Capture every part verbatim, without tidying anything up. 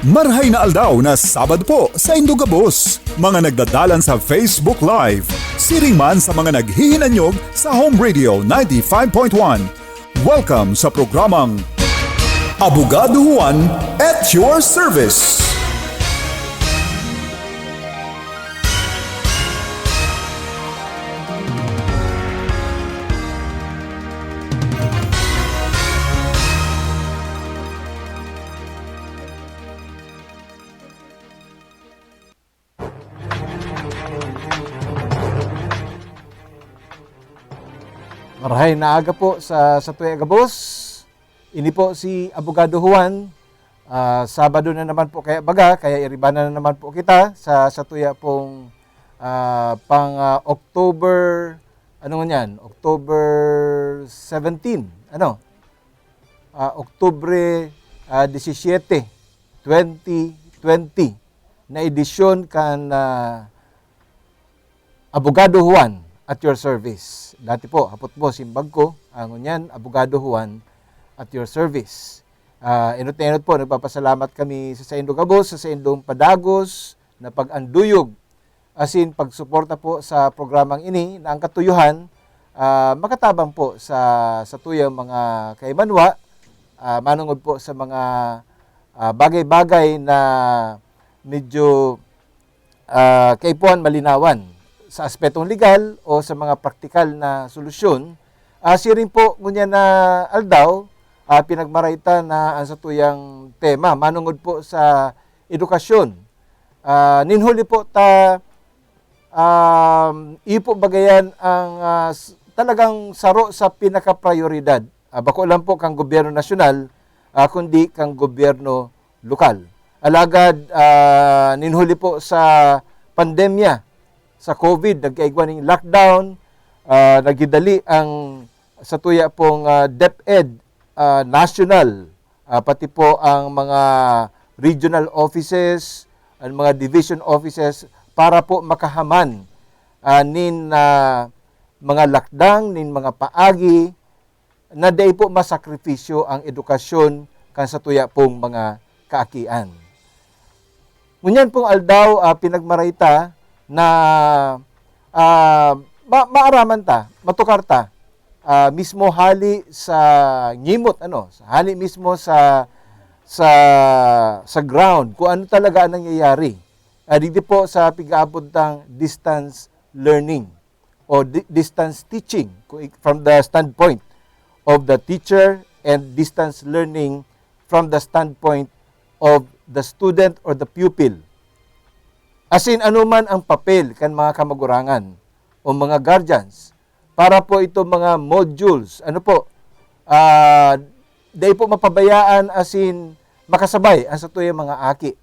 Marhay na aldaw na Sabado po sa indo gabos, mga nagdadalan sa Facebook Live, siring man sa mga naghihinanyog sa Home Radio ninety-five point one. Welcome sa programang Abogado Juan at your service. Marhay na aga po sa satuya gabos. Ini po si Abogado Juan. Ah, Sabado na naman po kaya baga, kaya iriba na naman po kita sa satuya pong, ah, pang, ah, October, ano nga yan? October seventeen, ano? Ah, Oktubre, ah, disisyete, twenty twenty na edisyon kan, ah, Abogado Juan at your service. Dati po, hapot mo, simbag ko, ah, ngunyan, Abogado Juan at your service. Ah, enot na enot po, nagpapasalamat kami sa saindong gabos, sa saindong padagos na pag-anduyog, asin pagsuporta po sa programang ini na ang katuyohan, ah, makatabang po sa, sa tuyang mga kaimanwa, ah, manungod po sa mga, ah, bagay-bagay na medyo, ah, kaipuhan malinawan sa aspetong legal o sa mga praktikal na solusyon. Ah, siring po ngunyan na aldaw, ah, pinagmarayta na ang satuyang tema manungod po sa edukasyon. Ah, nin huli po ta, um, iyo po bagayan ang, ah, s-, talagang saro sa pinakaprayoridad. Ah, bako lang po kang gobyerno nasyonal, ah, kundi kang gobyerno lokal. Alagad, ah, nin huli po sa pandemya sa COVID, nagkaigwa ning lockdown, ah, naghidali ang satuya pong, ah, DepEd, ah, national, ah, pati po ang mga regional offices, ang mga division offices para po makahaman, ah, nin, ah, mga lakdang, nin mga paagi na dai po masakripisyo ang edukasyon kan satuya pong mga kaakian. Ngunyan pong aldaw, ah, pinagmarayta na, ah, ma-, maaraman ta, matukar ta, ah, mismo hali sa ngimot, ano, sa hali mismo sa, sa, sa ground, kung ano talaga ang nangyayari. Ah, digdi po sa pig-aabot ng distance learning o di-, distance teaching, kung ik-, from the standpoint of the teacher, and distance learning from the standpoint of the student or the pupil. Asin, ano man ang papel kan mga kamagurangan o mga guardians para po itong mga modules, ano po, ah, dai po mapabayaan asin makasabay ang satuyang mga aki,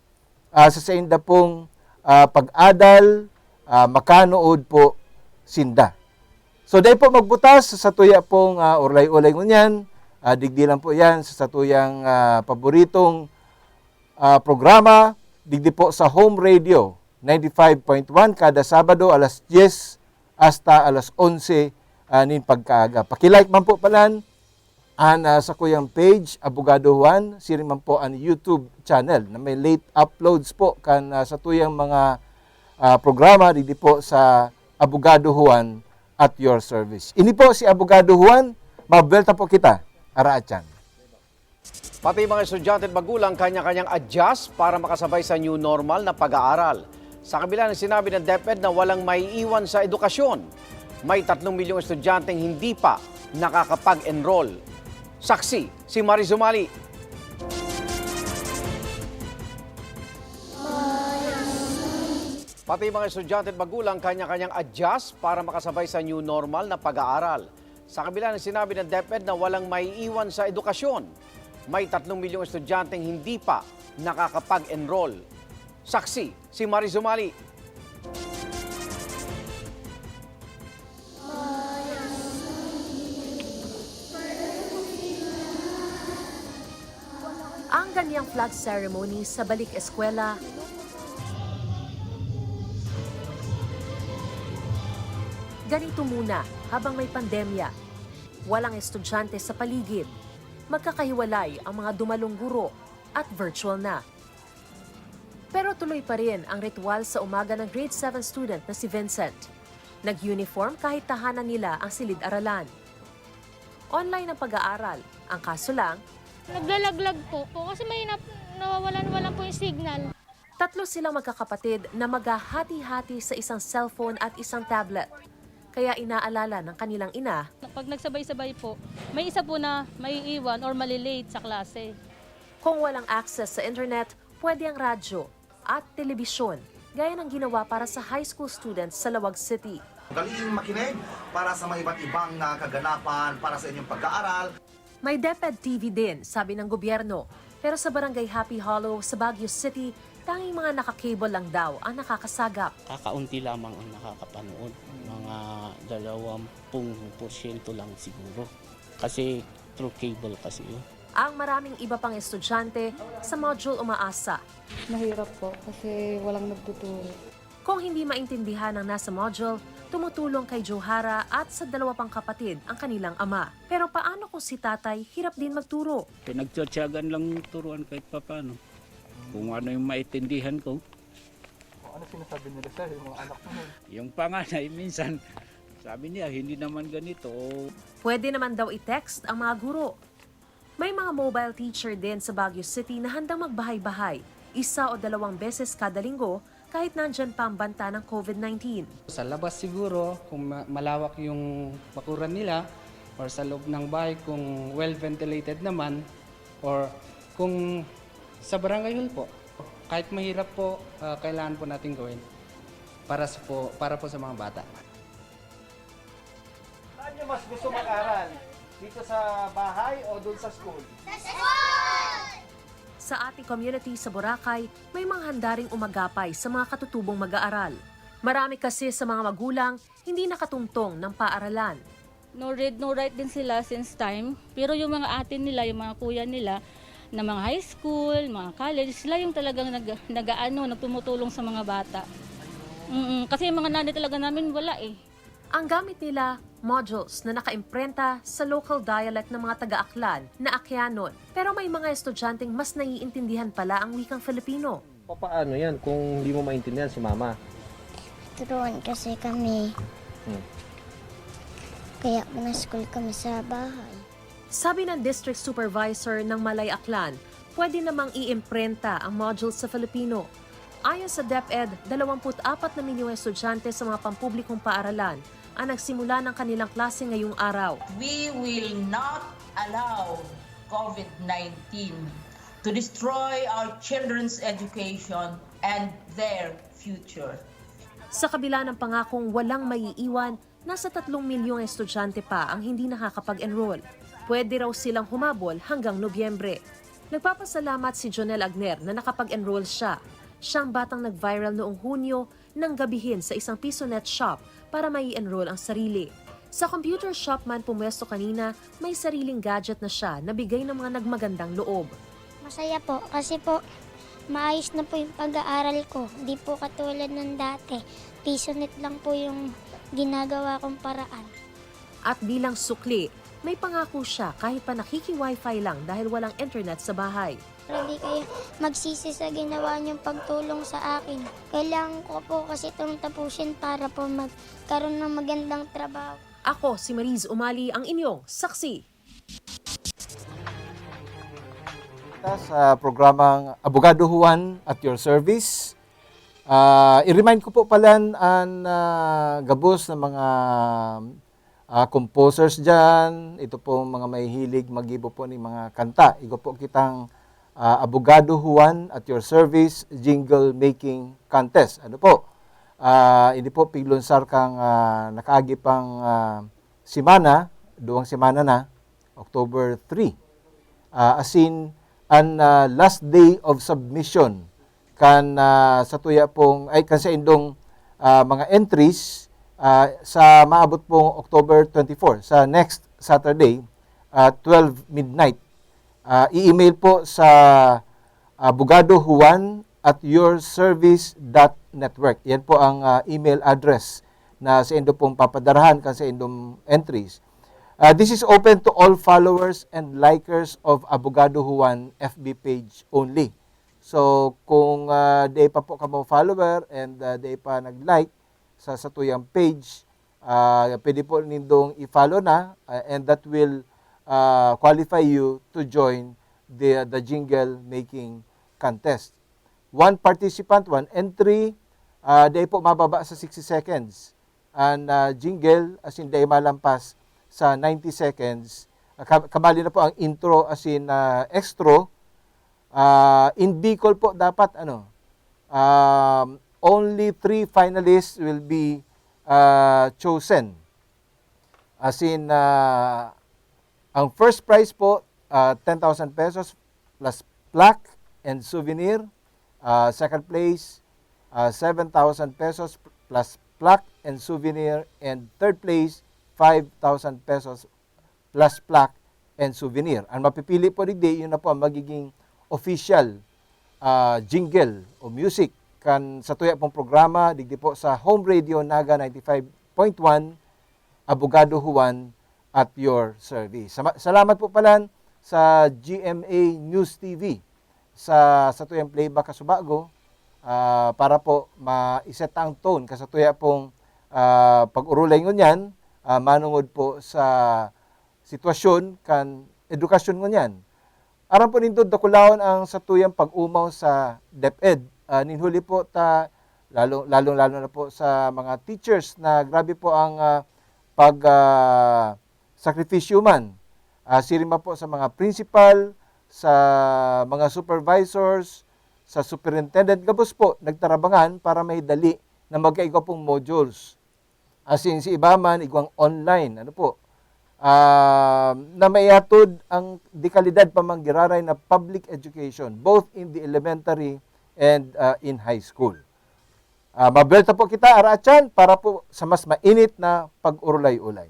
ah, sa sainda pong, ah, pag-adal, ah, makanood po sinda. So, dai po magbutas sa satuya pong, ah, urlay-ulay ngunyan. Ah, digdi lang po yan sa satuyang, ah, paboritong, ah, programa, digdi po sa Home Radio ninety-five point one kada Sabado alas dyes hasta alas onse, ah, nin pagkaaga. Paki-like man po palan an, ah, sakuyang page, Abogado Juan, siring man po an YouTube channel na may late uploads po kan, ah, satuyang mga, ah, programa digdi po sa Abogado Juan at your service. Ini po si Abogado Juan, mabwelta po kita, araatyan. Pati mga estudyante at magulang, kanya-kanyang adjust para makasabay sa new normal na pag-aaral. Sa kabila ng sinabi ng DepEd na walang maiiwan sa edukasyon, may tatlong milyong estudyanteng hindi pa nakakapag-enroll. Saksi si Marie Zumali. Pati mga estudyante at magulang, kanya-kanyang adjust para makasabay sa new normal na pag-aaral. Sa kabila ng sinabi ng DepEd na walang maiiwan sa edukasyon, may tatlong milyong estudyanteng hindi pa nakakapag-enroll. Saksi si Marie Zumali. Ang ganyang flag ceremony sa balik eskwela. Ganito muna, habang may pandemya. Walang estudyante sa paligid. Magkakahiwalay ang mga dumalong guro at virtual na. Pero tuloy pa rin ang ritual sa umaga ng grade seven student na si Vincent. Nag-uniform kahit tahanan nila ang silid-aralan. Online ang pag-aaral. Ang kaso lang, Naglalaglag po, po kasi may nap- nawawalan-walan po yung signal. Tatlo silang magkakapatid na maghahati-hati sa isang cellphone at isang tablet. Kaya inaalala ng kanilang ina, Pag nagsabay-sabay po, may isa po na maiiwan or malilate sa klase. Kung walang access sa internet, pwede ang radyo at telebisyon, gaya ng ginawa para sa high school students sa Laoag City. Galing makinig para sa mga iba't ibang na kaganapan para sa inyong pag-aaral. May DepEd T V din, sabi ng gobyerno. Pero sa Barangay Happy Hollow sa Baguio City, tanging mga naka-cable lang daw ang nakakasagap. Kakaunti lamang ang nakakapanood, mga dalawampung porsyento lang siguro. Kasi through cable kasi yun. Ang maraming iba pang estudyante sa module umaasa. Mahirap po kasi walang nagtuturo. Kung hindi maintindihan ang nasa module, tumutulong kay Johara at sa dalawa pang kapatid ang kanilang ama. Pero paano kung si tatay hirap din magturo? Pinagtsatsagan lang turuan kahit papano. Kung ano yung maintindihan ko. Ano sinasabi nila sa'yo, yung mga anak mo? Yung panganay, minsan, sabi niya, hindi naman ganito. Pwede naman daw i-text ang mga guro. May mga mobile teacher din sa Baguio City na handang magbahay-bahay, isa o dalawang beses kada linggo, kahit nandyan pa ang banta ng COVID nineteen. Sa labas siguro, kung ma- malawak yung bakuran nila, or sa loob ng bahay kung well ventilated naman, or kung sa barangay hall po. Kahit mahirap po, ah, kailangan po natin gawin para sa po, para po sa mga bata. Saan nyo mas gusto mag-aral? Dito sa bahay o doon sa school? Sa ating community sa Boracay, may mga handa ring umagapay sa mga katutubong mag-aaral. Marami kasi sa mga magulang hindi nakatungtong ng paaralan. No read, no write din sila since time. Pero yung mga ate nila, yung mga kuya nila, na mga high school, mga college, sila yung talagang nag, nag-aano, nagtumutulong sa mga bata. Mm, kasi yung mga nanay talaga namin wala eh. Ang gamit nila, modules na nakaimprenta sa local dialect ng mga taga-Aklan na Akyanon. Pero may mga estudyanteng mas naiintindihan pala ang wikang Filipino. Papaano yan kung hindi mo maintindihan si mama? Turuan kasi kami. Hmm. Kaya na-school kami sa bahay. Sabi ng District Supervisor ng Malay Aklan, pwede namang iimprenta ang module sa Filipino. Ayon sa DepEd, dalawamput apat na milyong estudyante sa mga pampublikong paaralan ang nagsimula ng kanilang klase ngayong araw. We will not allow COVID nineteen to destroy our children's education and their future. Sa kabila ng pangakong walang maiiwan, nasa tatlong milyong estudyante pa ang hindi nakakapag-enroll. Pwede raw silang humabol hanggang Nobyembre. Nagpapasalamat si Jonel Agner na nakapag-enroll siya. Siyang batang nag-viral noong Hunyo nang gabihin sa isang pisonet shop para mai-enroll ang sarili. Sa computer shop man pumwesto kanina, may sariling gadget na siya na bigay ng mga nagmagandang loob. Masaya po kasi po maayos na po yung pag-aaral ko. Di po katulad ng dati. Pisonet lang po yung ginagawa kong paraan. At bilang sukli, may pangako siya kahit pa nakiki-wifi lang dahil walang internet sa bahay. Para di kayo magsisi sa ginawa niyong pagtulong sa akin. Kailangan ko po kasi itong tapusin para po magkaroon ng magandang trabaho. Ako si Mariz Umali, ang inyong saksi. Sa programang Abogado Juan at your service, ah, i-remind ko po pala an ah, gabos na mga ah, composers dyan, ito pong mga mahihilig mag-ibo po ng mga kanta. Igo po kitang ah, Abogado Juan at your service, jingle making contest. Ano po? Ah, ini po piglunsar kang ah, nakaagi pang ah, semana, duwang semana na, October three. Ah, asin, an ah, last day of submission kan ah, sa tuya pong, ay, kan sa indong ah, mga entries ah, sa maabot pong October twenty-four, sa next Saturday, ah, twelve midnight. Ah, i-email po sa abogado juan at your service dot network. Yan po ang ah, email address na sa indo pong papadarahan kan sa indong entries. Ah, this is open to all followers and likers of Abogado Juan F B page only. So, kung, ah, dai pa po kamo follower and, ah, dai pa nag-like sa satuyang page, ah, pwede po nindong i-follow na, ah, and that will, ah, qualify you to join the, the jingle making contest. One participant, one entry, ah, dai po mababa sa sixty seconds. An, ah, jingle, as in, dai malampas sa ninety seconds. Ah, ka-, kabali na po ang intro, as in, ah, extra. Ah, in Bicol po dapat, ano, um, only three finalists will be, ah, chosen. As in, ah, ang first prize po, ah, ten thousand pesos plus plaque and souvenir. Ah, second place, ah, seven thousand pesos plus plaque and souvenir. And third place, five thousand pesos plus plaque and souvenir. Ang mapipili po digdi, yun na po ang magiging official, ah, jingle o music kan satuya pong programa digdi po sa Home Radio Naga ninety-five point one, Abogado Juan at your service. Sama-, salamat po pala sa G M A News T V sa satuyang playback kasubago, ah, para po ma-set ang tone kan satuya pong, ah, pag-urulay ngunyan, ah, manungod po sa sitwasyon kan edukasyon ngunyan. Aram po nindo, dakulahon ang satuyang pag-omaw sa DepEd. Ah, nin huli po ta, lalo, lalong-lalo na po sa mga teachers na grabe po ang, ah, pag, ah, sakripisyo man. Ah, siring man po sa mga principal, sa mga supervisors, sa superintendent, gabos po nagtarabangan para mahidali na magkaigwa pong modules. As in, si iba man, igwang online, ano po, ah, na maihatod ang dekalidad pa man giraray na public education, both in the elementary and, ah, in high school. Ah, mabelta po kita, araatyan, para po sa mas mainit na pag-urulay-ulay.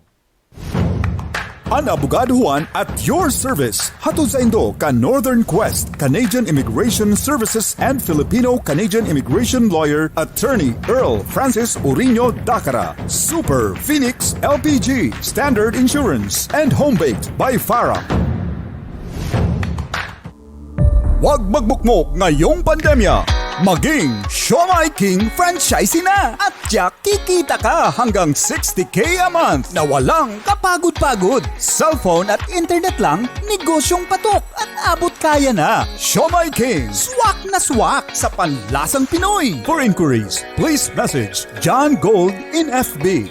An Abogado Juan at your service. Hatod saindo kan Northern Quest, Canadian Immigration Services and Filipino-Canadian Immigration Lawyer, Attorney Earl Francis Uriño Dacara. Super Phoenix L P G, Standard Insurance, and Home Baked by Farah. Huwag magbukmok ngayong pandemya. Maging Siomai King franchisee na at tiyak kikita ka hanggang sixty K a month na walang kapagod-pagod. Cellphone at internet lang, negosyong patok at abot kaya na. Siomai King, swak na swak sa panlasang Pinoy. For inquiries, please message John Gold in F B.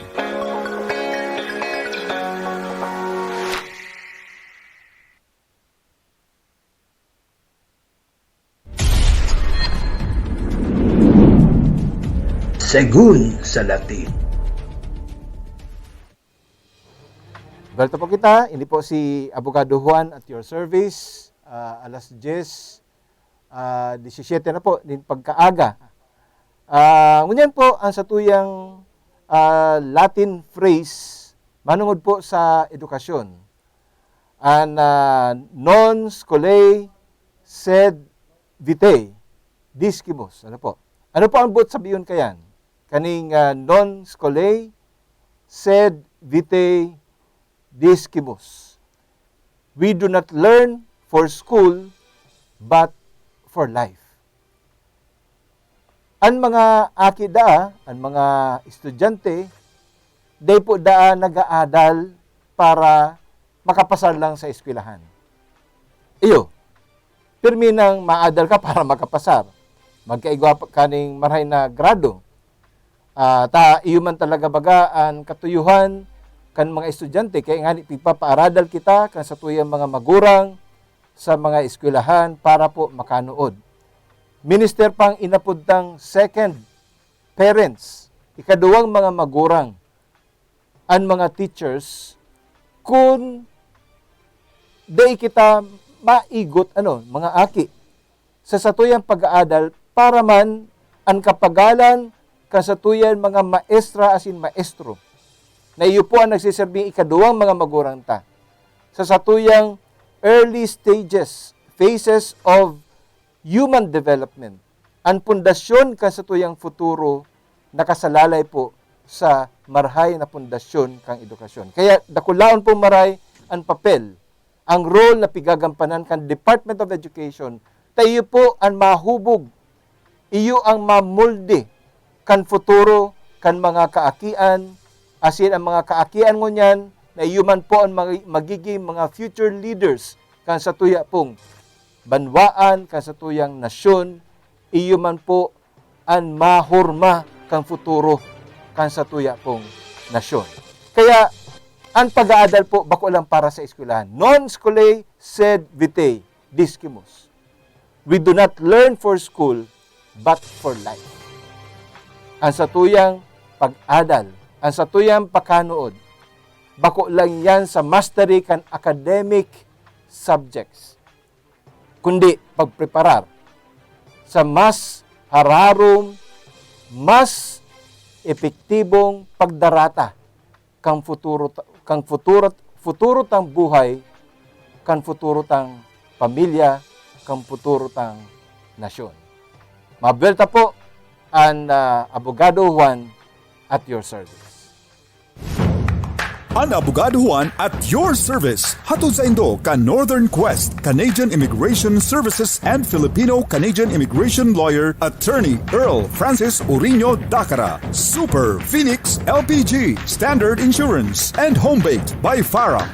Segun sa Latin. Welcome po kita. Ini po si Abogado Juan at your service. Ah, alas diyes, ah, disisyete na po nin pagkaaga. Ah, ngunyan po ang satuyang, ah, Latin phrase manungod po sa edukasyon. An, ah, non scolae sed vitae discimus. Ano po? Ano po ang buot sabihon kayan? Kaning, ah, non scolae sed vitae discimus. We do not learn for school, but for life. An mga aki daa, an mga estudyante, dai po daa nag-aadal para makapasar lang sa eskwelahan. Iyo, pirmi nang maadal ka para makapasar. Magkaigwa pa kaning marahay na grado. Ah, ta iyo man talaga baga an katuyohan kan mga estudyante, kaya ngani pigpapaaradal kita kan satuyang mga magurang sa mga eskwelahan para po makanuod. Minister pang inapod tang second parents, ikaduwang mga magurang, an mga teachers, kun dai kita maigot, ano, mga aki, sa satuyang pag-aadal para man an kapagalan kan satuyang mga maestra asin maestro, na iyo po ang nagsiserbing ikaduwang mga magurang ta sa satuyang early stages, phases of human development. An pundasyon kan satuyang futuro nakasalalay po sa marahay na pundasyon kan edukasyon. Kaya dakulaon po maray an papel, ang role na pigagampanan kan Department of Education ta iyo po an mahubog, iyo ang mamulde kan futuro kan mga kaakian, asin ang mga kaakian ngunyan na iyo man po an magi-, magiging mga future leaders kan satuya pong banwaan, kan satuyang nasyon, iyo man po an mahurma kan futuro kan satuya pong nasyon. Kaya, an pag-aadal po, bako lang para sa eskwelahan. Non scholae sed vitae discimus. We do not learn for school, but for life. Ang satuyang pag-adal, ang satuyang pakanood, bako lang yan sa mastery kan academic subjects, kundi pagpreparar sa mas hararom, mas epektibong pagdarata kan futuro ta-, kan futuro, futuro tang buhay, kan futuro tang pamilya, kan futuro tang nasyon. Mabuelta po an, ah, Abogado Juan at your service. An Abogado Juan at your service. Hatod saindo kan Northern Quest, Canadian Immigration Services and Filipino-Canadian Immigration Lawyer, Attorney Earl Francis Uriño Dacara, Super Phoenix L P G, Standard Insurance, and Home Baked by Farah.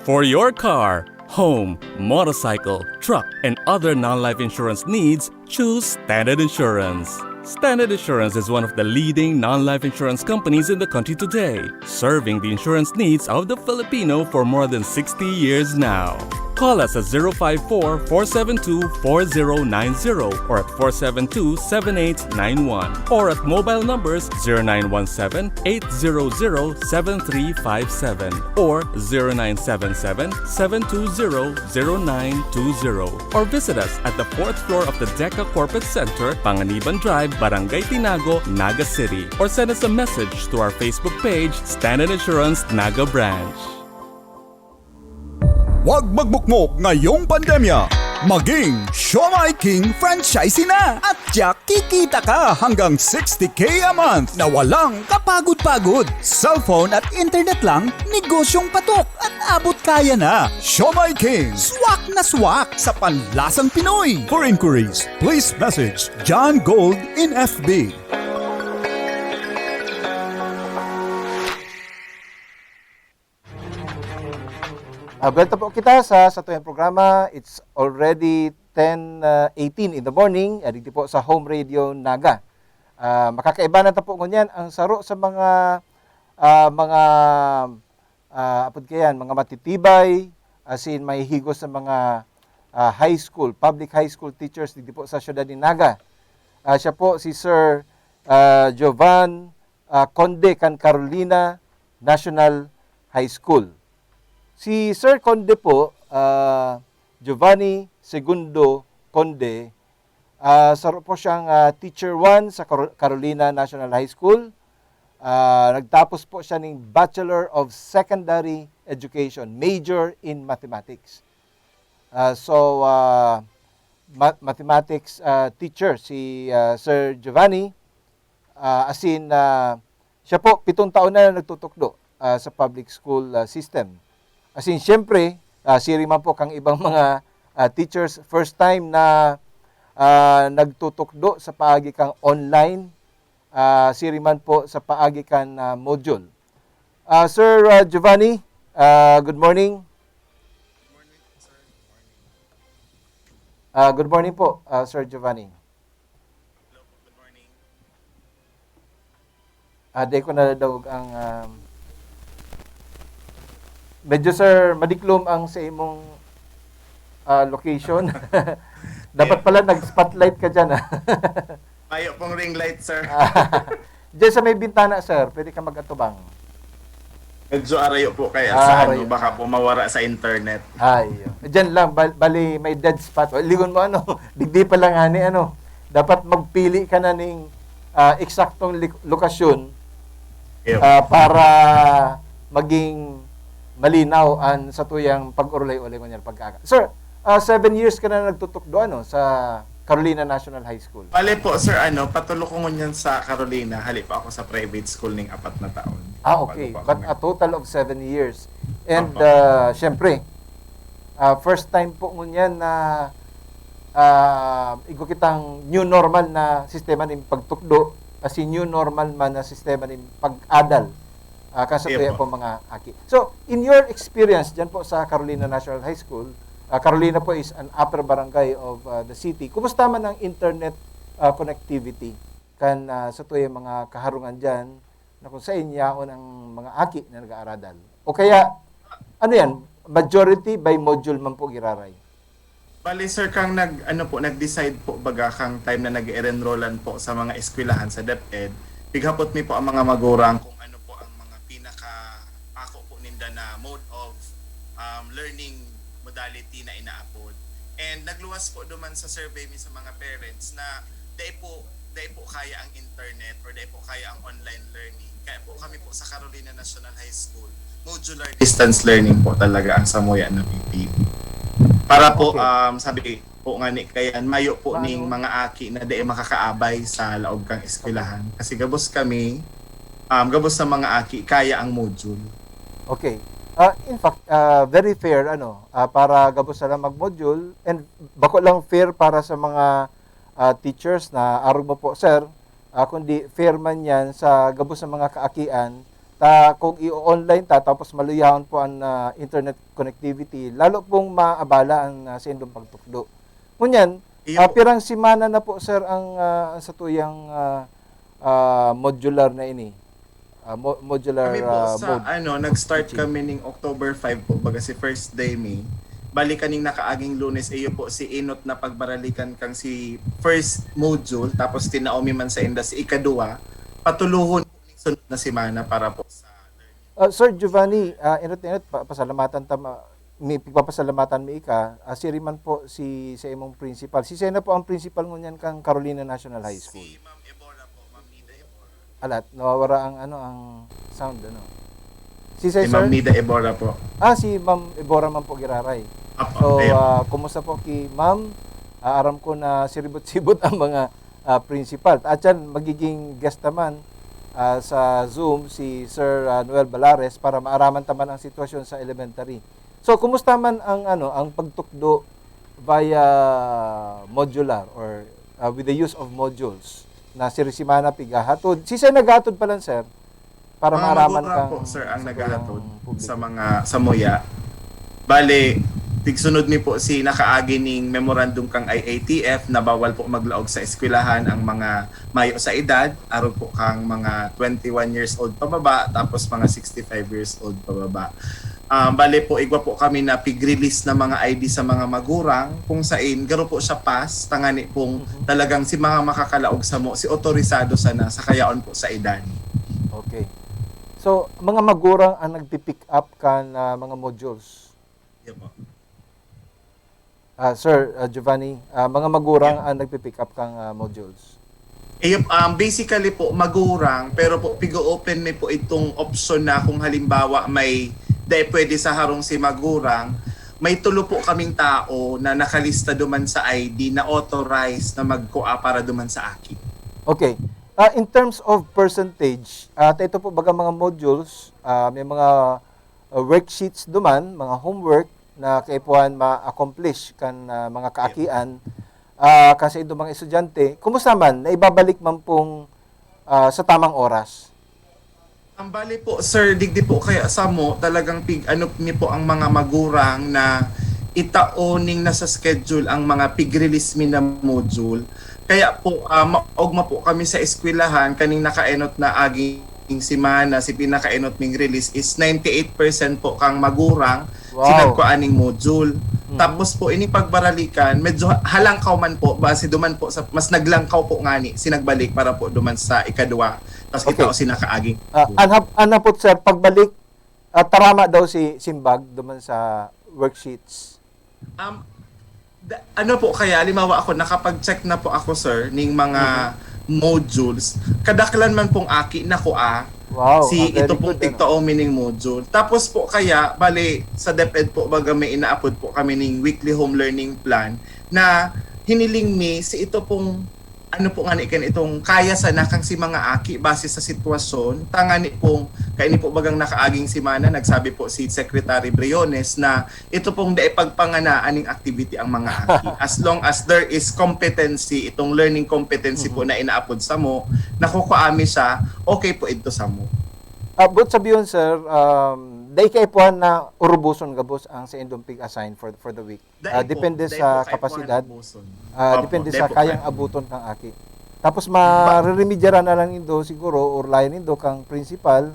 For your car, home, motorcycle, truck, and other non-life insurance needs, choose Standard Insurance. Standard Insurance is one of the leading non-life insurance companies in the country today, serving the insurance needs of the Filipino for more than sixty years now. Call us at zero five four, four seven two, four zero nine zero or at four seven two, seven eight nine one, or at mobile numbers zero nine one seven, eight zero zero, seven three five seven or zero nine seven seven, seven two zero, zero nine two zero, or visit us at the fourth floor of the DECA Corporate Center, Panganiban Drive, Barangay Tinago, Naga City, or send us a message to our Facebook page, Standard Insurance Naga Branch. Huwag magbukmok ngayong pandemya. Maging Siomai King franchisee na at tiyak kikita ka hanggang sixty K a month na walang kapagod-pagod. Cellphone at internet lang, negosyong patok at abot kaya na. Siomai King, swak na swak sa panlasang Pinoy. For inquiries, please message John Gold in F B. Ah, welcome po kita sa satuyang programa. It's already ten eighteen in the morning, ah, digdi po sa Home Radio Naga. Ah, makakaibanan ta po ngunyan ang saro sa mga, ah, mga, ah, apod kayan, mga matitibay, asin mahihigos sa mga, ah, high school, public high school teachers digdi po sa siyudad ni Naga. Ah, siya po si Sir, ah, Jovan, ah, Conde kan Carolina National High School. Si Sir Conde po, ah, Giovanni Segundo Conde, ah, saro po siyang, ah, Teacher one sa Caro-, Carolina National High School. Ah, nagtapos po siya ning Bachelor of Secondary Education, major in Mathematics. Ah, so, ah, ma-, mathematics, ah, teacher si, ah, Sir Giovanni. Ah, asin, ah, siya po, pitong taon na nagtutukdo, ah, sa public school, ah, system. Asin, siyempre, ah, siring man po kang ibang mga, ah, teachers, first time na, ah, nagtutukdo sa paagi kang online, ah, siring man po sa paagi kan, ah, module. Ah, Sir, ah, Giovanni, ah, good morning. Ah, good morning po, ah, Sir Giovanni. Hello po, good morning. Ah, di ko nadadangog ang, um, medyo, sir, madiklom ang sa imong, ah, location. Dapat pala nag-spotlight ka dyan, ah. Mayo pong ring light, sir. Diyan sa may bintana, sir, pwede ka mag-atubang. Medyo arayo po kaya Ah, sa ano, arayo. Baka po mawara sa internet. Ay, diyan lang, bal- bali may dead spot. O, lingon mo ano, digdi pa lang ani ano. Dapat magpili ka na ning, ah, eksaktong li- lokasyon, Ayun. ah, para maging malinaw ang satuyang pag-urulay-ulay ngunyan pagkaaga. Sir, ah, seven years ka na nagtutukdo ano sa Carolina National High School. Bale po, sir, ano, patulo ko ngunyan sa Carolina, hali pa ako sa private school ning apat na taon. Ah, okay. Bago pa ako But nag- a total of seven years. And, Opo. ah, syempre, Ah, first time po ngunyan na, ah, igwa kitang new normal na sistema nin pagtukdo, asin new normal man na sistema nin pag-adal, ah, kan satuya po mga aki. So, in your experience diyan po sa Carolina National High School, ah, Carolina po is an upper barangay of, ah, the city. Kumusta man ang internet, ah, connectivity kan, ah, satuyang mga kaharungan diyan na kung saen yaon ang mga aki na nag-aaradal? O kaya, ano yan, majority by module man po giraray? Bali, sir, kang nag-, ano po, nag-decide po baga kang time na nag-e-enrollan po sa mga eskwelahan sa DepEd, pighapot mi po ang mga magurang kung ano po ang mga pinaka-, ako po ninda na mode of, um, learning modality na inaapod. And nagluwas po duman sa survey mi sa mga parents na dai po, dai po kaya ang internet or dai po kaya ang online learning. Kaya po kami po sa Carolina National High School, modular distance learning po talaga ang samuya na pinipili. Para po, Okay. um, sabi po nga ni Kayan, mayo po Mano? ning mga aki na dai makakaabay sa laog kang eskwelahan. Kasi gabos kami, um, gabos sa mga aki, kaya ang module. Okay. Ah, in fact, ah, very fair, ano, ah, para gabos sana mag-module, and bako lang fair para sa mga, ah, teachers na arog mo po, sir, ah, kundi fair man yan sa gabos ng mga kaakian, ta kung i-online ta, tapos maluyahon po ang, ah, internet connectivity, lalo pong maabala ang, ah, saindong pagtukdo. Ngunyan, Iyo ah, po. pirang semana na po, sir, ang, ah, ang satuyang, ah, ah, modular na ini? Ah, mo-, modular, Kami po ah, sa, mode ano, of nag-start teaching. kami ning October five po, baga si first day mi. Bali, kaning nakaaging Lunes, iyo po si enot na pagbaralikan kang si first module, tapos tinao mi man sa inda si ikaduwa, patulohon po ning sunod na semana para po sa learning. Ah, Sir Giovanni, ah, enot-enot, pa-, pasalamatan ta ma-, may pagpapasalamatan mi ika, ah, siring man po si, sa imong principal. Si sino po ang principal ngunyan kang Carolina National High School? Si Ma'am Ebora po, Ma'am Nida Ebora. Alat, nawawara ang ano, ang sound, ano. Si Si Ma'am Cesar? Nida Ebora po. Ah, si Ma'am Ebora man po giraray. Apo, So, ayan. ah, kumusta po ki Ma'am? Ah, aram ko na siribot-sibot ang mga, ah, principal. At yan, magiging guest naman, ah, sa Zoom si Sir, ah, Noel Balares para maaraman taman ang sitwasyon sa elementary. So, kumusta man ang, ano, ang pagtukdo via modular or, ah, with the use of modules na sirisimana pigahatod? Si sir naghatod pa lang, sir, para Mga maaraman magurang kang po, sir, ang sa naghahatod tuyang publiko. sa mga, sa muya. Bale, tigsunod mi po si nakaagi ning memorandum kang I A T F na bawal po maglaog sa eskwelahan ang mga mayo sa edad, arog po kang mga twenty-one years old pababa, tapos mga sixty-five years old pababa. Ah, bale po, igwa po kami na pig-release na mga I D sa mga magurang, kung sain, garo po siya pass, tangani pong Mhm. talagang si mga makakalaog samo, si otorisado sana sa kayaon po sa edad. Okay. So, mga magurang ang nagpi-pick up kan, ah, mga modules? Yan po. Ah, Sir, ah, Giovanni, ah, mga magurang Yeah. ang nagpi-pick up kang, ah, modules? Ayun, um, basically po, magurang, pero po, pigo-open mi po itong option na kung halimbawa may, dai pwede sa harong si magurang, may tulo po kaming tao na nakalista duman sa I D na authorized na magkua para duman sa aki. Okay. Ah, in terms of percentage, ah, ta ito po baga mga modules, ah, may mga, ah, worksheets duman, mga homework na kaipuhan ma-accomplish kan, ah, mga kaakian, ah, kan saindong mga estudyante. Kumusta man? Naibabalik man pong, ah, sa tamang oras? Ang bali po, sir, digdi po kaya samo, talagang pig-ano mi po ang mga magurang na itao ning nasa schedule ang mga pig-release mi na module. Kaya po, ah, maogma po kami sa eskwelahan, kaning nakaenot na aging semana, si pinakaenot ming release is ninety-eight percent po kang magurang Wow. sinagkoan ning module. Mm. Tapos po, ini pagbaralikan, medyo ha-, halangkaw man po, base duman po sa, mas naglangkaw po ngani, sinagbalik para po duman sa ikadwa. Tas Okay. itao si nakaagi. Ah, anhap-, anhapot, sir, pagbalik, ah, tarama daw si simbag duman sa worksheets. Um, da-, ano po kaya, halimbawa ako, nakapag-check na po ako, sir, ning mga Mhm. modules. Kadaklan man pong aki na ko, ah, Wow, si ah, very ito pong good, ano? tigtao mi ning module. Tapos po kaya, bali, sa DepEd po, baga may inaapod po kami ning weekly home learning plan na hiniling mi si ito pong ano po ngani kan itong kaya sana kang si mga aki base sa sitwasyon, tangani pong, kaini po bagang nakaaging semana, nagsabi po si Secretary Briones na ito pong dai pagpangana aning activity ang mga aki. As long as there is competency, itong learning competency po Mhm. na inaapod samo, nakukuha mi siya, okay po ito samo. Ah, but sabihon, sir, um, dai kaipuhan na uruboson gabos ang sa indong pig-assign for, for the week. Dai Ah, po, depende dai sa po kaipuhan kapasidad. uruboson. Ah, Opo, depende dai sa po kayang kaipuhan. abuton kang aki. Tapos Ba- mareremedyaran na lang nindo siguro, or layan nindo kang principal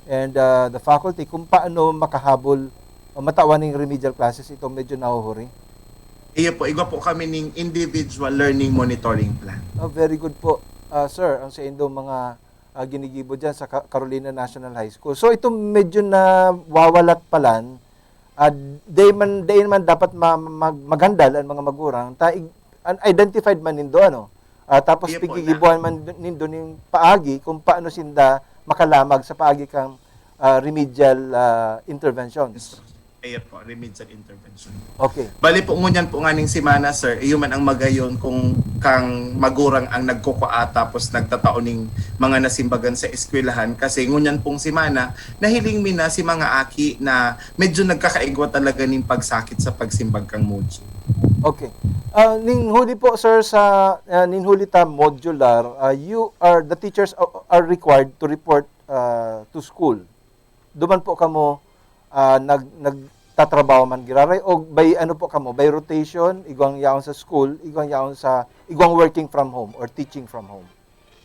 and, ah, the faculty kung paano makahabol o matawan ning remedial classes itong medyo nahuhuri. Iyo po, igwa po kami ning individual learning monitoring plan. Oh, very good po, ah, sir, ang sa indong mga, ah, ginigibo dyan sa Ca-, Carolina National High School. So, itong medyo nawawalat palan, ah, dai man, dai man dapat ma-, mag-, maghandal ang mga magurang, ta ig-, an-, identified man nindo, ano? Ah, tapos Iyo po, pigigibuhan man nindo ning paagi kung paano sinda makalamag sa paagi kang, ah, remedial, ah, interventions. Instruction. Iyo po, remedial intervention. Okay. Bali po, ngunyan po nganing semana, sir, iyo man ang magayon kung kang magurang ang nagkukua tapos nagtatao ning mga nasimbagan sa eskwelahan. Kasi ngunyan pong semana, nahiling mi na si mga aki na medyo nagkakaigwa talaga ning pagsakit sa pagsimbag kang module. Okay. Ah, ning huli po, sir, sa, ah, ning huli ta modular, ah, you are, the teachers are, are required to report, ah, to school. Duman po kamo, ah, nag-, nagtatrabaho man giraray o by ano po kamo, by rotation, igwang yaon sa school, igwang yaon sa, igwang working from home or teaching from home?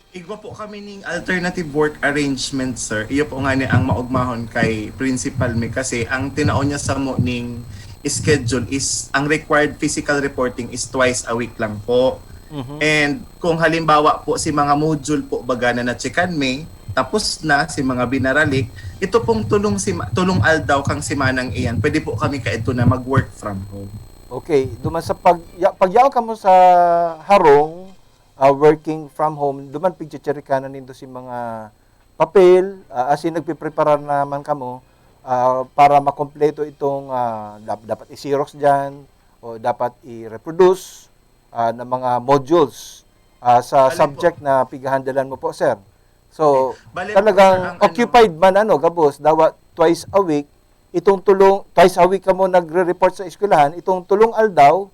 Igwa po kami ning alternative work arrangement, sir. Iyo po nga ni ang maugmahon kay principal mi kasi ang tinao niya samo ning schedule is ang required physical reporting is twice a week lang po. Mhm. And kung halimbawa po si mga module po baga na na-checkan mi, tapos na si mga binaralik, ito pong tulong sima-, tulong aldaw kang semanang iyan, pwede po kami kaidto na mag-work from home. Okay, duman sa pag-, ya-, pagyaon kamo sa harong, ah, working from home, duman pigchecherikan na nindo si mga papel, ah, as in, nagpipreparar naman kamo, ah, para makompleto itong, ah, dap-, dapat i-xerox diyan o dapat i-reproduce, ah, na mga modules, ah, sa Bale po. subject na pighahandalan mo po, sir. So, Bale po, talagang sir, ang ano occupied man, ano, gabos, dawa twice a week, itong tulong, twice a week kamo nagre-report sa eskwelahan, itong tulong aldaw,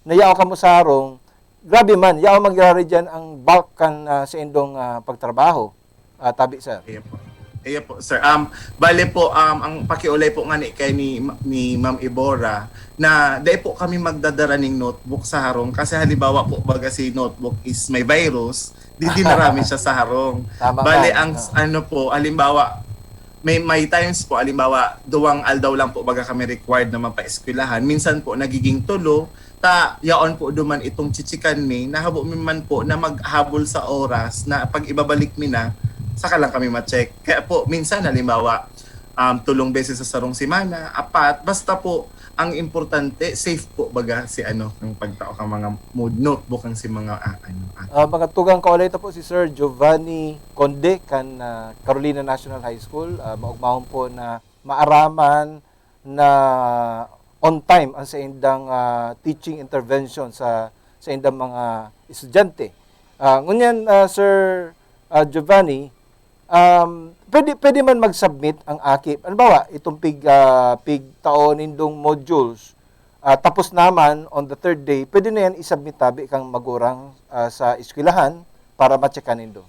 na yaon kamo sa harong, grabe man, yaon mangyari diyan ang bulk kan, ah, sa indong, ah, pagtrabaho. Ah, tabi, sir. Iyo po. Iyo po, sir. Um, bale po, um, ang pakiulay po nga ni, kay ni, ni Ma'am Ibora, na dai po kami magdadara ning notebook sa harong kasi halimbawa po, baga si notebook is may virus, di dinara mi siya sa harong. Tama Bale, nga, ang no? s-, ano po, halimbawa, may, may times po, halimbawa, duwang aldaw lang po baga kami required na mapaeskwelahan. Minsan po, nagiging tulo, ta yaon po duman itong chichikan mi, nahabo mi man po na maghabol sa oras na pag ibabalik mi na, saka lang kami ma-check. Kaya po, minsan, halimbawa, um, tulong beses sa sarong semana, apat, basta po, ang importante, safe po baga si ano, ang pagtao ka mga mo-, notebook ang si mga, ah, ano, ah. Ah, mga tugang kaulay ta po si Sir Giovanni Conde kan, ah, Carolina National High School. Ah, maugmahon po na maaraman na on time ang saindang, ah, teaching intervention sa, sa indang mga estudyante. Ah, ngunyan, ah, Sir, ah, Giovanni, um, pwede, pwede man mag-submit ang aki. Halimbawa, itong pig-, ah, pigtao nindong modules, ah, tapos naman on the third day, pwede na yan i-submit tabi kang magurang, ah, sa eskwelahan para ma-checkan nindo.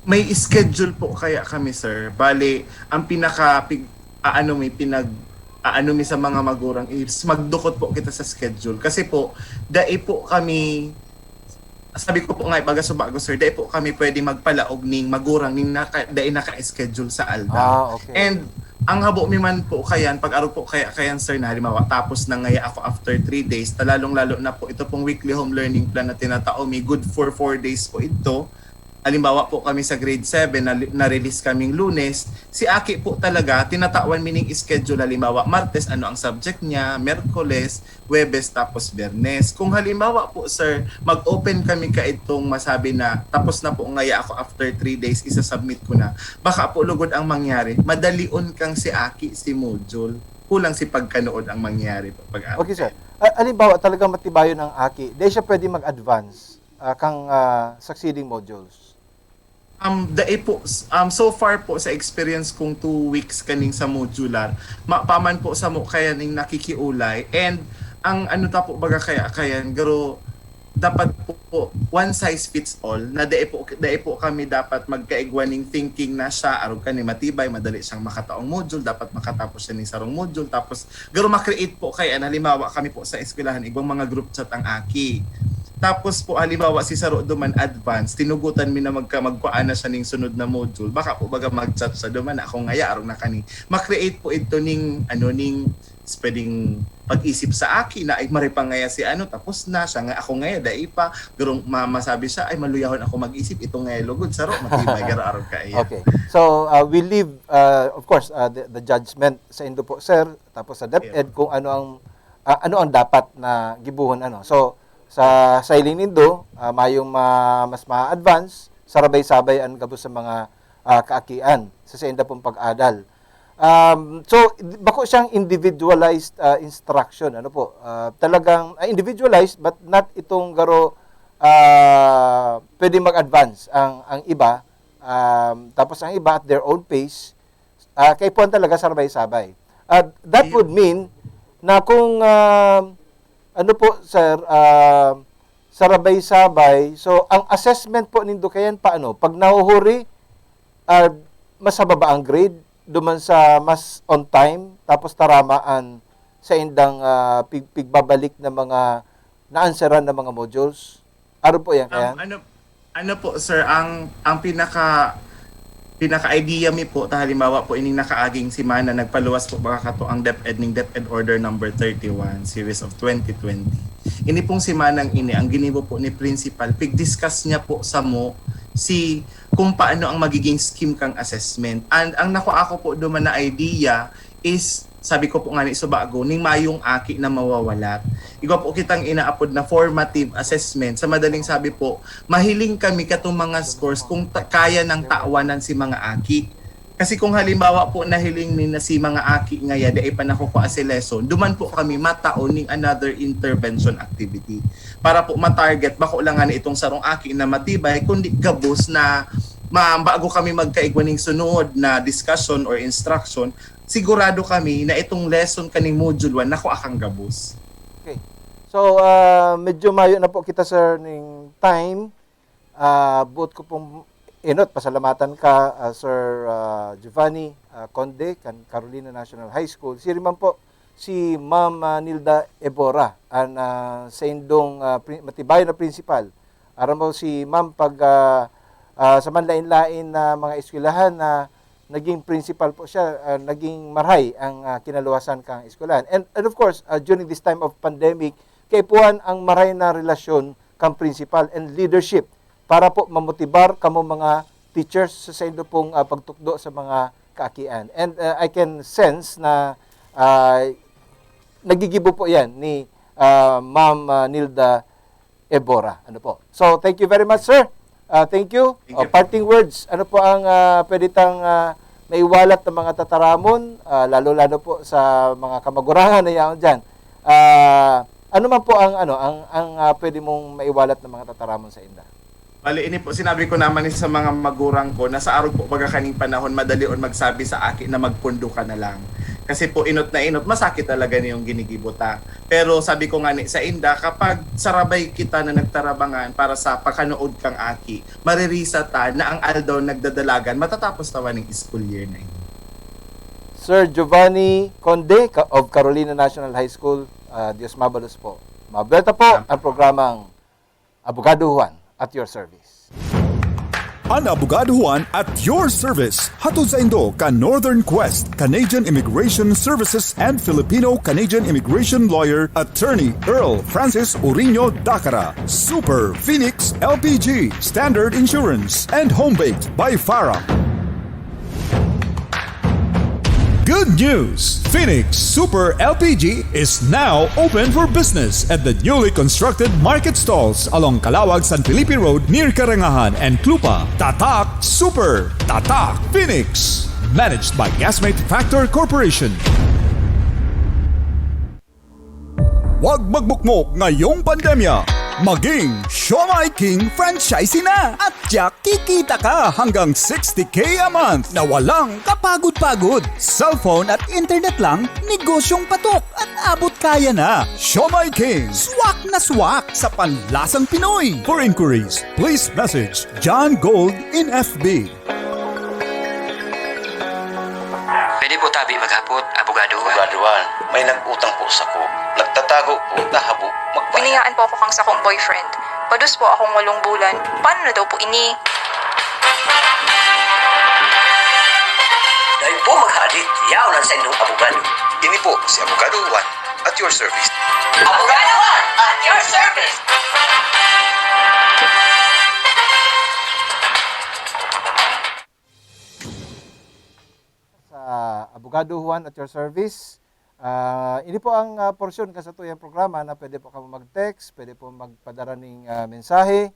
May schedule po kaya kami, sir. Bale, ang pinaka pig-, aano mi, pinag-, aano mi sa mga magurang is magdukot po kita sa schedule. Kasi po, dai po kami, sabi ko po nga, baga subago, sir, dai po kami pwede magpalaog ning magurang ning naka-, dai naka-schedule sa aldaw. Ah, okay. And ang habo mi man po kayan, pag-arog po kaya, kayan, sir, na halimbawa, tapos na ngaya ako after three days, ta lalong-lalo na po ito pong weekly home learning plan na tinatao mi, good for four days po ito. Halimbawa po kami sa grade seven, na, na-release kaming Lunes, si Aki po talaga, tinatawan mi ning schedule. Halimbawa, Martes, ano ang subject niya, Merkoles, Huwebes, tapos Biyernes. Kung halimbawa po, sir, mag-open kami kaidtong masabi na tapos na po ngaya ako after three days, isa-submit ko na. Baka po lugod ang mangyari, madalion kang si Aki, si module. Kulang si pagkanood ang mangyari po pag Okay, sir. Ah, halimbawa, talagang matibayon ang Aki. Di siya pwede mag-advance. ah, kang, ah, succeeding modules? Um, dai po, s- um, so far po sa experience kong two weeks kaning sa modular, mapaman po samo kaya ning nakikiulay. And ang ano ta po baga kaya kayan, garo dapat po, po one size fits all, na dai po, dai po kami dapat magkaigwa ning thinking na siya arog kani matibay, madali siyang makataong module, dapat makatapos siya ning sarong module, tapos garo ma-create po kaya, halimbawa kami po sa eskwelahan, igwang mga group chat ang aki. Tapos po, halimbawa, si saro duman advance, tinugutan mi na magka, magkuhaan na siya ning sunod na module. Baka po baga mag-chat siya duman na ako ngaya, arog na kani. Ma-create po ito ning, ano, ning s- pwedeng pag-isip sa aki na, "Ay, mare pa ngaya si ano, tapos na siya, nga ako ngaya, dai pa." Garo ma- masabi siya, "Ay, maluyahon ako mag-isip, ito ngaya lugod, saro, matibay, garo arog kaya." Okay. So, uh, we leave, uh, of course, uh, the, the judgment sa indo po, sir, tapos sa DepEd, kung ano ang, uh, ano ang dapat na gibuhon, ano. So, sa siling nindo, uh, mayong ma- mas ma-advance, sarabay-sabay ang gabos sa mga, uh, kaakian sa sainda pong pag-adal. Um, so, bako siyang individualized, uh, instruction, ano po, uh, talagang, uh, individualized, but not itong garo, uh, pwede mag-advance ang, ang iba, um, tapos ang iba at their own pace, uh, kaipuhan talaga sarabay-sabay. Uh, that would mean na kung, uh, ano po, sir, uh, sarabay-sabay, so ang assessment po nindo kayan paano? Pag nahuhuri, ah, mas mababa ang grade, duman sa mas on time, tapos tarama an saindang, ah, pig- pigbabalik na mga naanseran na mga modules? Aro po yan, Um, kaya? ano, ano po, sir, ang, ang pinaka, pinaka-idea mi po, ta halimbawa po, ining nakaaging semana, nagpaluwas po baka kato ang DepEd ning DepEd Order Number thirty-one, Series of twenty twenty. Ini pong semanang ini, ang ginibo po ni Principal, pig-discuss niya po samo si kung paano ang magiging scheme kang assessment. And ang nakuha ko po duman na idea is, sabi ko po nga ni subago, ning mayong aki na mawawalat. Igwa po kitang inaapod na formative assessment. Sa madaling sabi po, mahiling kami katong mga scores kung ta- kaya nang tawanan si mga aki. Kasi kung halimbawa po nahiling mi na si mga aki ngaya, di ay pa nakukuha si lesson, duman po kami mataon ning another intervention activity. Para po ma-target, bako lang nga itong sarong aki na matibay, kundi gabos na ma- bago kami magkaigwa ning sunod na discussion or instruction, sigurado kami na itong lesson kaning module one nakuha kang gabos. Okay. So, ah, medyo mayo na po kita, sir, ning time. Ah, buot ko pong inot, pasalamatan ka, ah, Sir, ah, Giovanni, ah, Conde, kan Carolina National High School. Siring man po si Ma'am, ah, Nilda Ebora, an, ah, saindong, ah, pri- matibay na principal. Aram mo si Ma'am, pag, ah, ah, sa manlain-lain na mga eskwelahan na naging principal po siya, ah, naging marhay ang, ah, kinaluwasan kang eskwelahan. And, and of course, ah, during this time of pandemic, kaipuhan ang maray na relasyon kang principal and leadership para po mamotibar kamo mga teachers sa saindo pong, ah, pagtukdo sa mga kaakian. And, ah, I can sense na, ah, nagigibo po yan ni, ah, Ma'am, ah, Nilda Ebora. Ano po? So, thank you very much, sir. Ah, thank you. Thank Oh, you. Parting words, ano po ang, ah, pwede tang, ah, maiwalat ng mga tataramon, ah, lalo-lalo po sa mga kamagurangan na yaon dyan? Ah, ano man po ang, ano, ang, ang, ah, pwede mong maiwalat ng mga tataramon sa inda? Bali, ini po, sinabi ko naman ni sa mga magurang ko na sa arog po baga kaning panahon, madali on magsabi sa aki na magpundo ka na lang. Kasi po, inot na inot, masakit talaga na yung ginigibo ta. Pero sabi ko nga ni sa inda, kapag sarabay kita na nagtarabangan para sa pagkanood kang aki, maririsa ta na ang aldaw nagdadalagan, matatapos tawa ng school year na ini. Sir Giovanni Conde ka- of Carolina National High School, ah, Diyos mabalos po. Mabuelta po ang programang Abogado Juan at your service. An Abogado Juan at your service. Hatod saindo kan Northern Quest Canadian Immigration Services and Filipino-Canadian Immigration Lawyer Attorney Earl Francis Uriño Dacara. Super Phoenix L P G, Standard Insurance, and Home Baked by Farah. Good news! Phoenix Super L P G is now open for business at the newly constructed market stalls along Calawag, San Felipe Road near Karangahan and Clupa. Tatak Super! Tatak Phoenix! Managed by Gasmate Factor Corporation. Huwag magbukmok ngayong pandemya. Maging Siomai King franchisee na at tiyak kikita ka hanggang sixty K a month na walang kapagod-pagod. Cellphone at internet lang, negosyong patok at abot kaya na. Siomai King, swak na swak sa panlasang Pinoy. For inquiries, please message John Gold in F B. Pwede po tabi maghapot, abogado? Abogado Juan, may nag-utang po sako. Nagtatago po, tahabo, magbayad. Biniyaan po ako kang sakong boyfriend. Padus po akong walong bulan. Paano na daw po ini? Dai po maghadit, yaon ang saindong abogado. Ini po si Abogado Juan at your service. Abogado Juan, at your service. Sa Abogado Juan at your service. Ah, ini po ang ah, porsyon kan satuyang programa na pwede po kamo mag-text, pwede po magpadara ning ah, mensahe.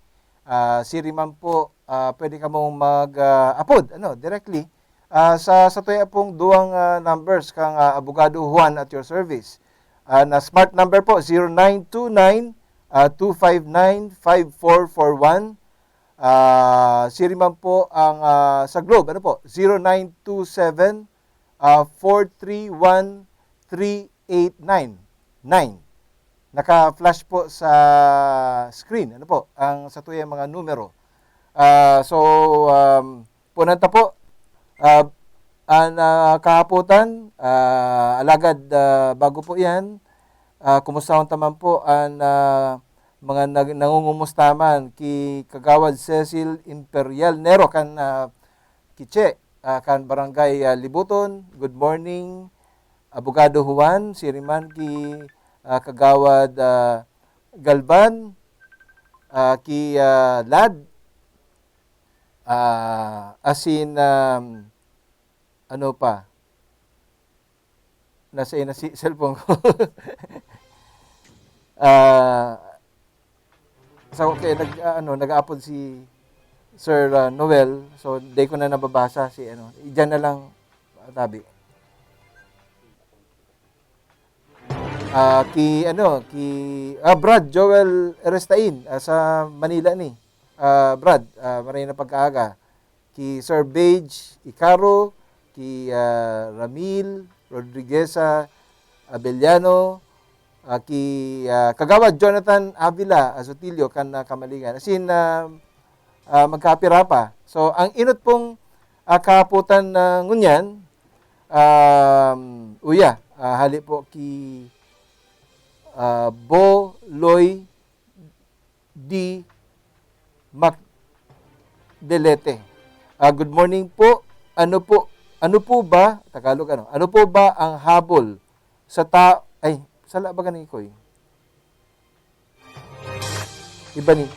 Ah, siri man po, ah, pwede kamo mag ah, apod, ano, directly ah, sa satuya pong duwang ah, numbers kang ah, Abogado Juan at your service. Ah, na smart number po, zero nine two nine, ah, two five nine, five four four one. Ah, siri man po ang ah, sa Globe, ano po, zero nine two seven, ah, four three one, three eight nine nine. Naka-flash po sa screen, ano po, ang satuyang mga numero. Ah, so, um, punan ta po, ah, an ah, kahapotan, ah, alagad ah, bago po yan, ah, kumusta ta man po an ah, mga nag- nangungumusta man ki Kagawad Cecil Imperial Nero kan ah, Kiche, ah, kan Barangay ah, Libuton. Good morning, Abogado Juan, siri man ki ah, Kagawad ah, Galban, ah, ki ah, Lad, ah, asin um, ano pa? Nasa ina si cellphone ko. Ah, sa kaya nag ah, ano, nag-aapod si Sir ah, Noel, so di ko na nababasa si ano. Diyan na lang ah, tabi. Ah, ki ano, ki ah, Brad Joel Erestain ah, sa Manila ni. Ah, Brad, ah, maray na pagkaaga. Ki Sir Bage Icaro, ki ah, Ramil Rodrigueza Abellano, ah, ki ah, Kagawad Jonathan Avila Azotilio kan ah, Kamalingan. Asin ah, ah, magkapira pa. So, ang inot pong ah, kahapotan na ngunyan, um, uya, ah, hali po ki ah, Bo Loy D. Macdelete. Ah, good morning po. Ano po, ano po ba, Tagalog ano, ano po ba ang habol sa ta-, ay, sala ba gani ko eh? Iba ni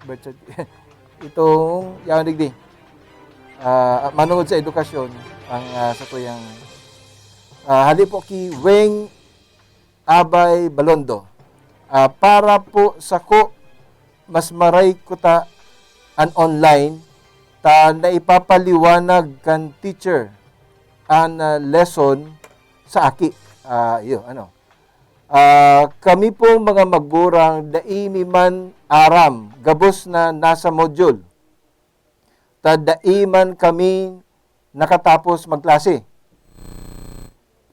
birth cert-, itong yaon digdi. Ah, manungod sa edukasyon ang ah, sa tuyang ah, hali po ki Weng Abay Balondo. Ah, para po sako, mas maray ko ta an online ta naipapaliwanag kan teacher an ah, lesson sa aki. Ah, iyo, ano. Ah, kami pong mga magurang dai mi man aram gabos na nasa module ta dai man kami nakatapos magklase.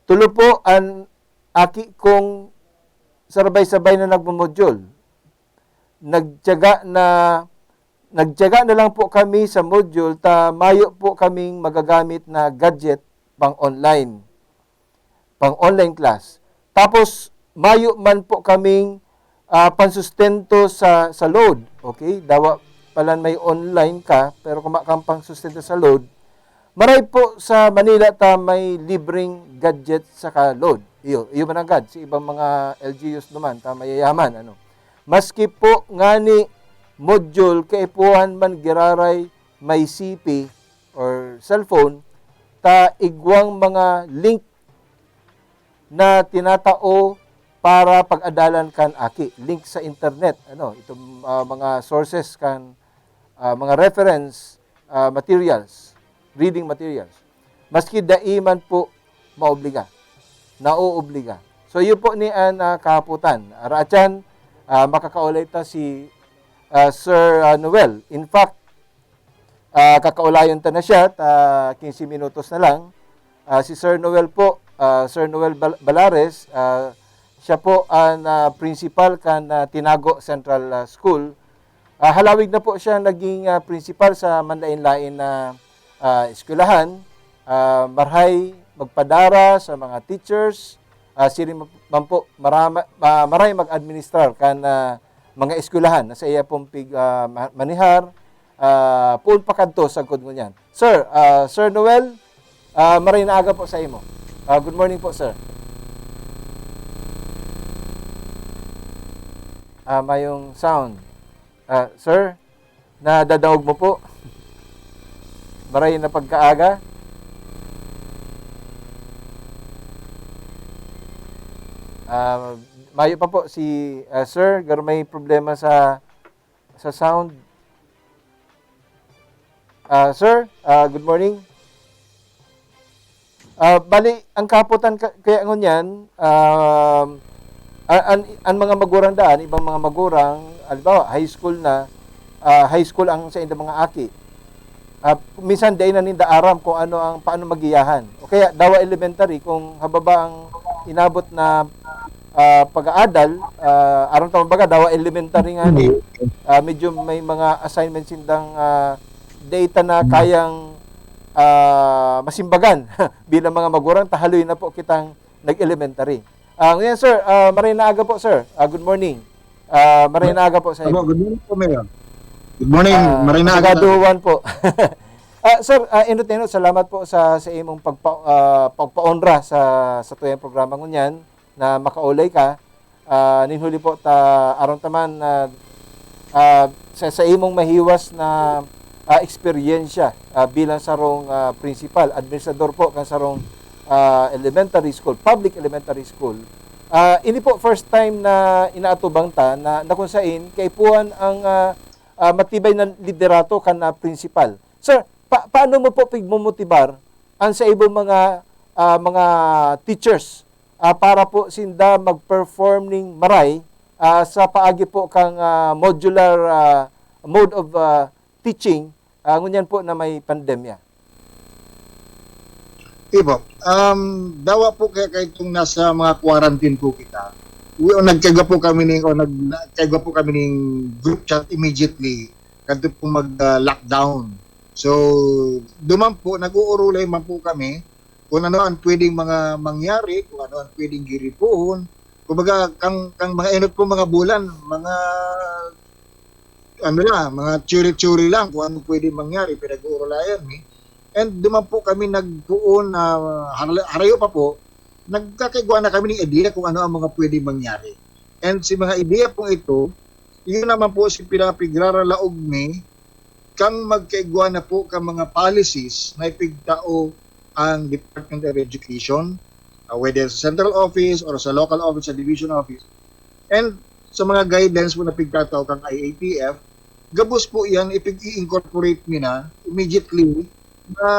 Tulo po an aki kong sabay-sabay na nagmo-module. Nagtiyaga na, nagtiyaga na lang po kami sa module ta mayo po kaming magagamit na gadget pang online, pang online class. Tapos, mayo man po kaming ah, pansustento sa, sa load. Okay? Dawa palan may online ka, pero kung ma-, kang pansustento sa load, maray po sa Manila ta may libreng gadget saka load. Iyo, iyo man ang gad, sa ibang mga L G Us naman, ta mayayaman, ano. Maski po ngani module, kaipuhan man giraray may C P or cellphone, ta igwang mga link na tinatao para pag-adalan kan aki, link sa internet, ano, itong ah, mga sources kan ah, mga reference ah, materials, reading materials. Maski dai man po maobliga, naoobliga. So, iyo po ni an ah, kahapotan. Araatyan, ah, makakaulay ta si, ah, Sir, ah, Noel. In fact, ah, kakaulayon ta na siya, ta quince minutos na lang. Ah, si Sir Noel po, ah, Sir Noel Bal-, Balares, ah, siya po an, ah, principal kan, ah, Tinago Central, ah, School. Ah, halawig na po siya naging, ah, principal sa manlaen-laen na, ah, eskwelahan. Ah, marhay magpadara sa mga teachers, ah, siring man po marama-, ah, marhay mag-administrar kan, ah, mga eskwelahan na sa iya pong pig-, ah, ma-, manihar, ah, poon pa kadto sagkod ngunyan. Sir, ah, Sir Noel, ah, maray na aga po sa imo. Ah, good morning po, sir. Ah, mayong sound. Ah, sir, nadadaog mo po? Maray na pagkaaga. Ah, mayo pa po si, ah, sir, pero may problema sa, sa sound. Ah, sir, ah, good morning. Ah, bali, ang kaputan ka-, kaya ngunyan, um, a-, an, an mga magurang daan, ibang mga magurang, halimbawa, high school na, ah, high school ang sa indang mga aki. Ah, minsan, dai na ninda aram kung ano ang, paano magiyahan. O kaya, dawa elementary, kung hababa ang inabot na, ah, pag-aadal, ah, aram ta, kumbaga, dawa elementary nga ni, ah, medyo may mga assignments sindang, ah, dai ta na kayang, ah, masimbagan bilang mga magurang, ta haloy na po kitang nag-elementary. Ah, ngayon, sir, ah, maray na aga po, sir. Ah, good morning. Ah, maray na aga po sa Abo, inyo. Good morning po, Mayor. Good morning, Ah, maray na aga. Masagadong buwan po. Ah, sir, ah, enot na enot, salamat po sa, sa imong pagpa-, ah, pagpaonra sa, sa tuyang programa ngunyan na makaulay ka. Ah, nin huli po ta, aron ta man, ah, ah, sa, sa imong mahiwas na, ah, eksperyensya, ah, bilang sarong, ah, principal, administrador po kan sarong, ah, elementary school, public elementary school. Ah, ini po first time na inaatubang ta na, na kung sain kaipuhan ang, ah, ah, matibay na liderato kan, ah, principal. Sir, pa-, paano mo po pigmomotibar ang sa ibang mga, ah, mga teachers, ah, para po sinda mag-perform ning maray, ah, sa paagi po kan, ah, modular, ah, mode of, ah, teaching, ah, ngunyan po na may pandemya? Ibo, um, dawa po kaya, kaya itong nasa mga quarantine po kita. We, o nagkaigwa po kami ning, o nag-, nagkaigwa po kami ning group chat immediately kadto po mag, ah, lockdown. So, duman po, nag-uurulay man po kami kung ano ang pwedeng mga mangyari, kung ano ang pwedeng giripohon. Kumbaga, kang, kang mga enot po mga bulan, mga, ano lang, mga theory-theory lang kung ano pwedeng mangyari, pinag-uurulayan mi. And duman po kami nagpoon na, har-, harayo pa po, nagkakaigwa na kami ng ideya kung ano ang mga pwedeng mangyari. And si mga ideya pong ito, yun naman po si pinapigraralaog mi kang magkaigwa na po ka mga policies na ipigtao ang Department of Education, ah, whether sa central office or sa local office, sa division office. And sa mga guidelines po na pigtatao kang I A T F, gabos po yan, ipig-i-incorporate mi na immediately na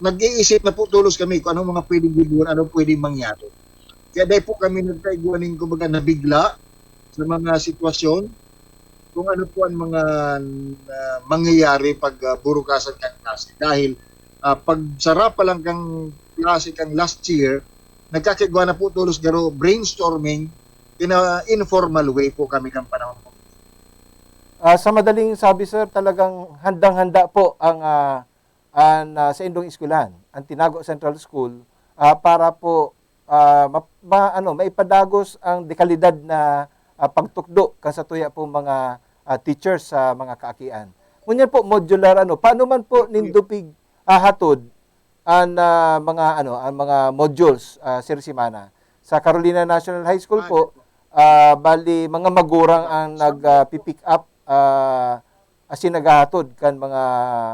nag-iisip na po tolos kami kung anong mga pwedeng gibohon, anong pwedeng mangyari. Kaya dahil po kami nagkaigwa ning, kumbaga, nabigla sa mga sitwasyon, kung ano po ang mga, ah, mangyayari pag, ah, burukasan kang klase. Dahil, ah, pag sara pa lang kang klase kang last year, nagkakaigwa na po tolos garo brainstorming in a informal way po kami kang panahon po. Ah, sa madaling sabi, sir, talagang handang-handa po ang, ah, an, ah, saindong eskwelahan, ang Tinago Central School, ah, para po, ah, ma-, ma-, ano, maipadagos ang dekalidad na, ah, pagtukdo kan satuya pong mga, ah, teachers sa mga kaakian. Ngunyan po, modular, ano, paano man po nindo pig-, hahatod an, ah, mga, ano, ang mga modules, ah, sir, semana? Sa Carolina National High School po, ah, bali, mga magurang ang nag, ah, pi-pick up, ah, asin naghahatod kan mga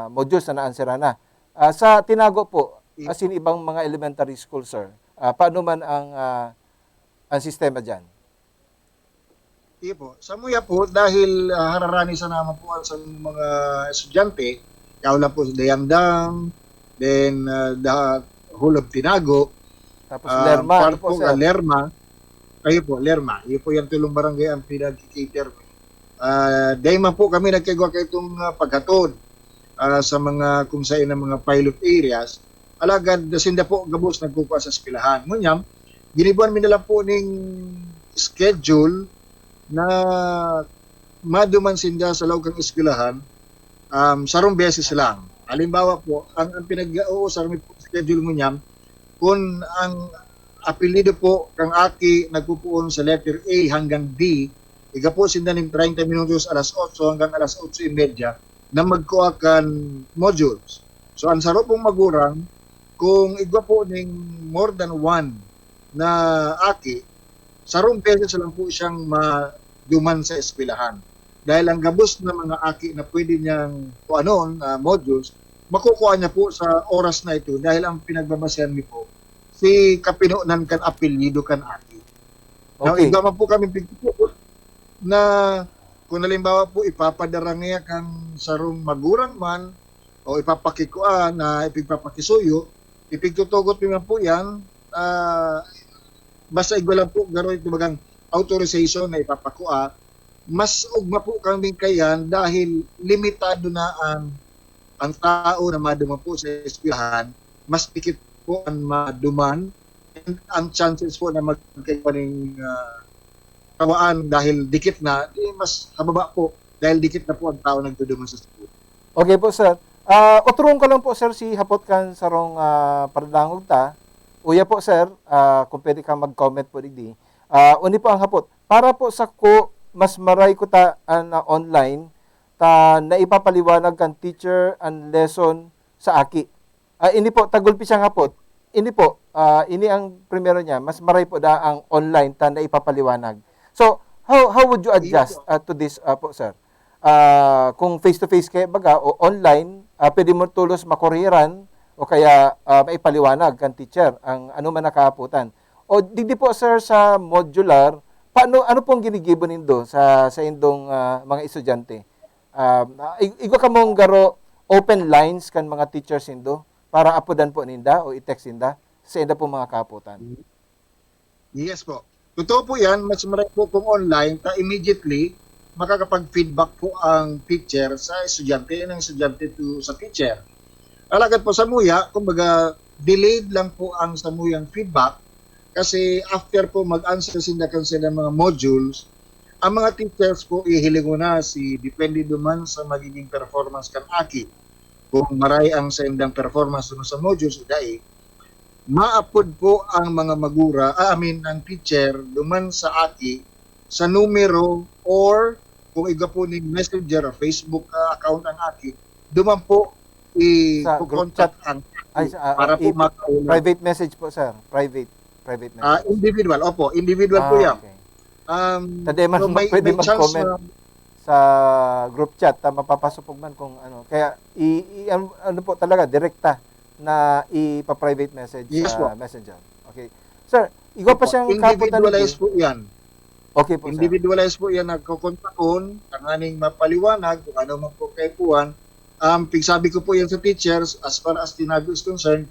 modules na naansera na. Ah, sa Tinago po, asin ibang mga elementary school, sir, ah, paano man ang, ah, ang sistema diyan? Iyo po. Samuya po, dahil, ah, hararani sana man po sa mga estudyante, yaon lang po sa Dayangdang, then, ah, the whole of Tinago, Tapos ah, Lerma, ano part po, po, sir? Lerma. Kayo po, Lerma. Iyo po yung tulong barangay ang pinag-cater. Ah, dahil man po kami nagkagawa kayo itong ah, paghatod ah, sa mga kung saan ang mga pilot areas. Alagad sinda po gabos nagkukuha sa eskwelahan. Ngunyan, ginibuan mi na lang po ning schedule na maduman sinda sa laog kan eskwelahan, um, sarong beses lang. Halimbawa po, ang, ang pinag-uusar mi po schedule ngunyan, kung ang apelyido po kang aki nagpupuon sa letter A hanggang D, iga po sinda ning treinta minutos alas otso hanggang alas otso y media na magkuha kan modules. So, ang saro pong magurang, kung igwa po ning more than one na aki, sarong beses lang po siyang maduman sa eskwelahan. Dahil ang gabos na mga aki na pwede niyang kuanon, ah, modules, makukuha niya po sa oras na ito dahil ang pinagbabasehan niyo po, si kapinonan kan apelyido kan aki. Now, Okay. Igwa man po kami pigtutugot na kung halimbawa po ipapadara niya kang sarong magurang man o ipapakikua na ipigpapakisuyo, ipigtutugot niyo man po yan, ah, basta igwa lang po garo ito bagang authorization na ipapakua, mas ugma po kami kayan dahil limitado na ang ang tao na maduman po sa eskwelahan, mas dikit po ang maduman. And ang chances po na magkapaning uh, kawaan dahil dikit na, di mas hababa po dahil dikit na po ang tao nagduduman sa school. Okay po, sir. Ah, otrong ko lang po, sir, si hapot kan sarong ah, pardangog ta. Uya po, sir, ah, kung pwede ka mag-comment po digdi. Ah, uni po ang hapot. Para po sa ko, mas maray ko ta ah, na online, ta naipapaliwanag kan teacher ang lesson sa aki. Ah, ini po, tagulpi siyang hapot. Ini po, ah, ini ang primero niya. Mas maray po da ang online ta naipapaliwanag. So, how how would you adjust ah, to this ah, po, sir? Ah, kung face-to-face kayo, baga, o online, ah, pwede mo tulos makuriran o kaya ah, maipaliwanag kan teacher ang ano man nakahapotan. O digdi po, sir, sa modular, paano, ano pong ginigibo nindo sa sa indong ah, mga estudyante? Ah, ah, ig- igwa kamong garo open lines kan mga teachers nindo para apodan po ninda o i-text ninda sa inda pong mga kahapotan. Yes po. Totoo po yan, mas maray po kung online, ta immediately, makakapag-feedback po ang teacher sa estudyante, ng estudyante to sa teacher. Alagad po sa muya, kumbaga, delayed lang po ang samuyang feedback kasi after po mag-answer sinda kan sila mga modules, ang mga teachers po ihilingon na si depende duman sa magiging performance kan aki. Kung maray ang saindang performance duman sa modules o dai, maapod po ang mga magura, ah, I mean, ang teacher duman sa aki sa numero or kung iga po ning messenger o Facebook ah, account ang aki, duman po Sa group i-contact chat. ang Ay, aki sa, ah, para po i- makaulam. Private message po, sir. Private. Private Ah, message. individual, opo, individual po Ah, yan. okay. Um, Tadi man so may, pwede may chance mag-comment na, sa group chat, ta mapapasupog man kung ano. Kaya i, i- ano, ano po talaga, direkta na ipa-private message Yes sa po. Messenger. Okay. Sir, igwa pa Opo, siyang kahapotan individualized ni po yan. Okay po, sir. Individualized po yan, nagkokontakon, tanganing mapaliwanag kung ano man po kaipuhan. Um, pigsabi ko po yan sa teachers, as far as Tinago is concerned,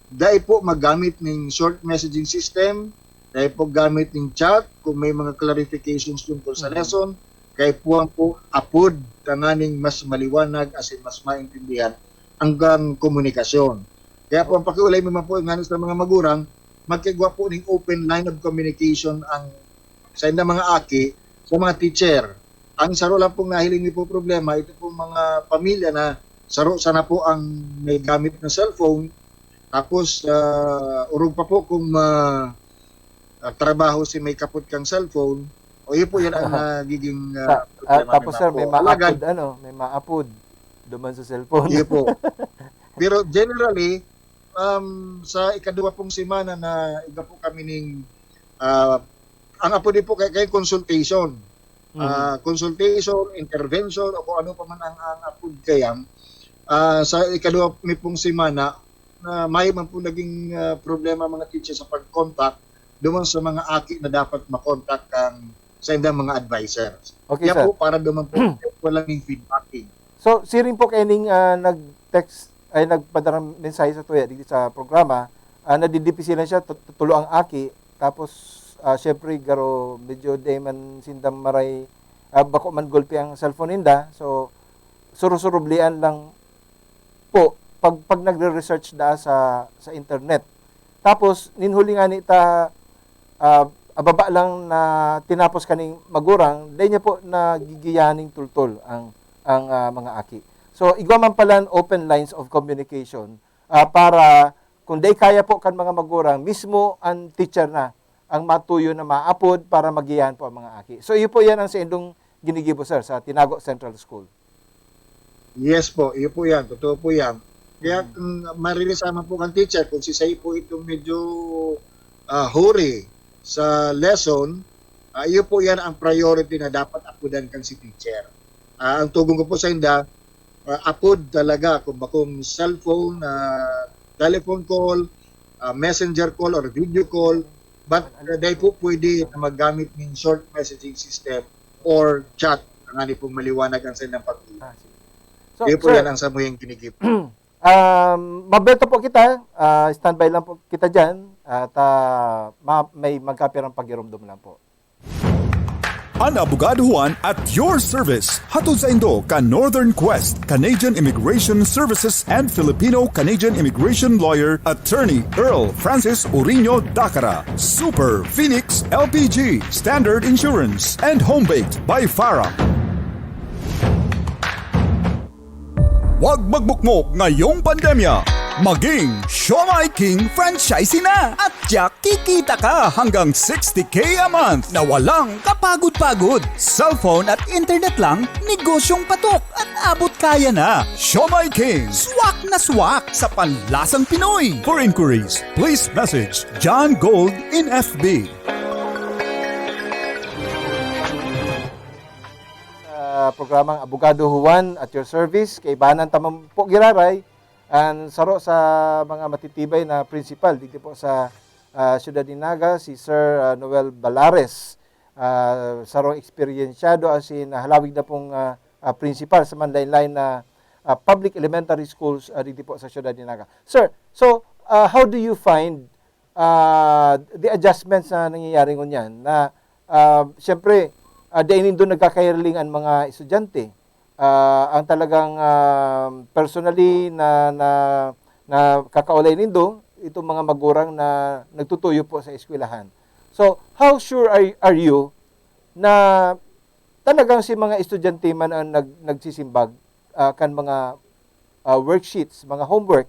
dai po maggamit ning short messaging system, dai po gamit ning chat, kung may mga clarifications tungkol sa Mhm. lesson, kaipuhan po apod, tanganing mas maliwanag, as in mas maintindihan, ang gang komunikasyon. Kaya po, ang pakiulay mo man po, nga sa mga magurang, magkigwa po ning open line of communication ang sa inda mga aki, sa mga teacher. Ang saro lang pong nahiling ni po problema, ito pong mga pamilya na saro sana po ang may gamit na cellphone, tapos ah, urog pa po kung ma ah, trabaho si may kapot kang cellphone, o yun po yan ang nagiging ah, Ta- ah, problema ni tapos, sir, Ma'am may po. Alagad, maapod, ano, may maapod duman sa cellphone. Iyo po. Pero generally, um, sa ikaduwa pong semana na iba po kami ning ah, ang apod po kay, kay consultation. Mhm. Ah, consultation, intervention, o kung ano pa man ang, ang apod kayang, ah, sa ikaduwa mi pong semana, na may man po naging ah, problema mga teacher sa pag-contact duman sa mga aki na dapat makontak kang sa indang mga advisors. Okay, Kaya sir. po, para duman po, walang yung feedbacking. So, siring po kaining ah, nag-text, ay nagpadarang mensahe sa tuya digdi sa programa, ah, nadidipisilan siya, tu- tulo ang aki, tapos Ah, syempre, garo, medyo di man sinda maray, ah, bako man gulpi ang cellphone ninda. So, surusurublian lang po pag, pag nagre-research da sa, sa internet. Tapos, nin huli ngani ta, ah, ababa lang na tinapos kaning magurang, dai niya po nagigiyahan ning tultol ang, ang, ah, mga aki. So, igwa man palan open lines of communication, ah, para kung dai kaya po kan mga magurang, mismo ang teacher na ang matuyo na maapod para magiyahan po ang mga aki. So, iyo po yan ang sa indong ginigibo, sir, sa Tinago Central School. Yes po, iyo po yan. Totoo po yan. Kaya Mm. kung maririsama po kan teacher, kung si Sai po itong medyo, ah, huri sa lesson, ah, iyo po yan ang priority na dapat apodan kan si teacher. Ah, ang tugon ko po sa inda, ah, apod talaga kung bakong cellphone, ah, telephone call, ah, messenger call or video call, but, ah, dai po pwede na maggamit ning short messaging system or chat, ngani pong maliwanag ang sa ilang pag-uwi. Ah, sige. So, Iyo po sir, yan ang samuyang ginigibo. Um, maberto po kita, ah, standby lang po kita dyan, at, ah, ma-, may magkapirang pagirumdom lang po. An Abogado Juan at your service. Hatod saindo kan Northern Quest Canadian Immigration Services and Filipino-Canadian Immigration Lawyer Attorney Earl Francis Uriño Dacara. Super Phoenix L P G, Standard Insurance, and Home Baked by Farah. Huwag magbukmok ngayong pandemya. Maging Siomai King franchisee na at tiyak kikita ka hanggang sixty K a month na walang kapagod-pagod. Cellphone at internet lang, negosyong patok at abot kaya na. Siomai King, swak na swak sa panlasang Pinoy. For inquiries, please message John Gold in F B. Sa programang Abogado Juan at your service, kaibanan ta man po giraray an saro sa mga matitibay na prinsipal digdi po sa, ah, siyudad ni Naga, si Sir, ah, Noel Balares. Ah, sarong eksperyensyado asin nahalawig na pong, ah, ah, prinsipal sa manlain-lain na, ah, public elementary schools, ah, digdi po sa siyudad ni Naga. Sir, so, ah, how do you find ah, the adjustments na nangyayari ngunyan na, ah, siyempre, ah, dai nindo nagkakahiriling an mga estudyante. Ah, ang talagang, ah, personally na, na, na kakaulay nindo, itong mga magurang na nagtutuyo po sa eskwelahan. So, how sure are, are you na talagang si mga estudyante man ang nag-, nagsisimbag, ah, kan mga, ah, worksheets, mga homework,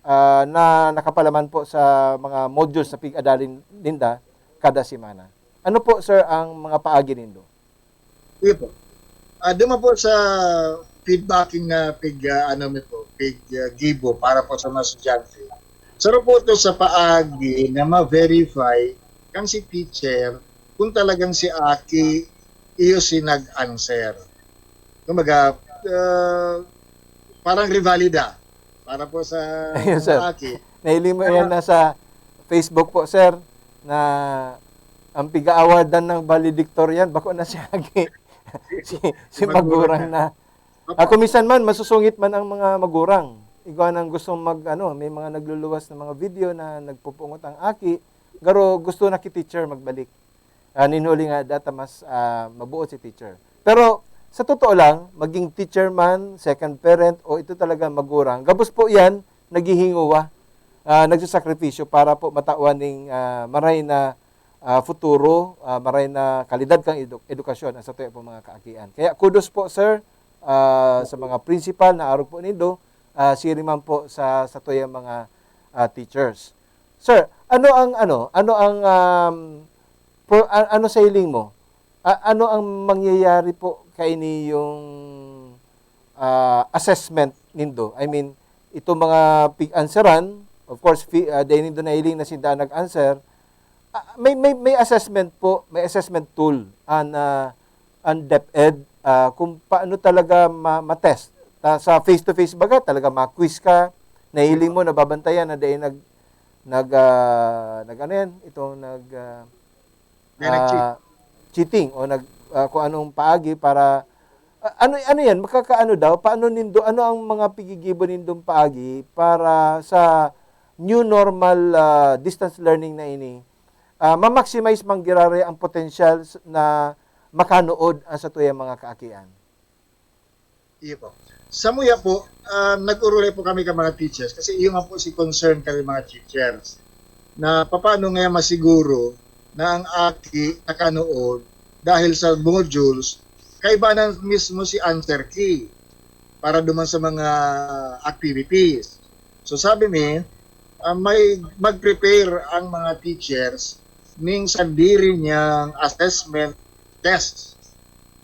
ah, na nakapalaman po sa mga modules na pig-adalin ninda kada semana. Ano po, sir, ang mga paagi nindo? Sige po. Ah, duman po sa feedbacking na pig, ah, ano mi po, pig, ah, gibo para po sa mga estudyante. Saro po ito sa paagi na ma-verify kan si teacher kung talagang si aki iyo si nag-answer. Kumbaga, ah, parang revalida para po sa Ayun, sir. Mga aki. Nahiling mo Kaya yan nasa Facebook po, sir, na ang piga-awardan ng valedictorian, bako na si aki. Si, si Si magurang magurang na. na. Opo. Ako minsan man, masusungit man ang mga magurang. Igwa nang gustong mag, ano, may mga nagluluwas ng mga video na nagpupungot ang aki, garo gusto na ki teacher magbalik. Ah, ninuli nga, data mas, ah, mabuot si teacher. Pero, sa totoo lang, maging teacher man, second parent, o ito talaga magurang, gabos po yan, naghihinguwa, ah, nagsasakripisyo para po matawan ning, ah, maray na, ah, futuro, ah, maray na kalidad kan edu-, edukasyon ang satuya po mga kaakian. Kaya kudos po, sir, ah, sa mga principal na arog po nindo, ah, siring man po sa satuyang mga, ah, teachers. Sir, ano ang ano, ano ang, um, pro-, a-, ano sa hiling mo? A-, ano ang mangyayari po kaini yung, ah, assessment nindo? I mean, itong mga pig-answeran, of course, fi-, ah, dahil nindo nahiling na sinda ang nag-answer, ah, may, may, may assessment po, may assessment tool ang, ah, ang DepEd, ah, kung paano talaga ma-, ma-test. Ta-, sa face-to-face baga, talaga ma-quiz ka, nahiling mo, nababantayan na dahil nag-, nag-, ah, nag-ano yan, itong nag-, ah, May nag-cheat. ah, cheating o nag-, ah, kung anong paagi para, ah, ano, ano yan, makakaano daw, paano nindo, ano ang mga pigigibo nindong paagi para sa new normal, ah, distance learning na ini, ah, ma-maximize man giraray ang potensyal s-, na makanuod ang satuyang mga kaakian. Iyo po. Samuya po, ah, nag-urulay po kami ka mga teachers kasi iyo nga po si concern kami mga teachers na paano nga masiguro na ang aki nakanood dahil sa modules, kaibanan mismo si answer key para duman sa mga activities. So sabi mi, ah, may mag-prepare ang mga teachers ning sandiri niyang assessment tests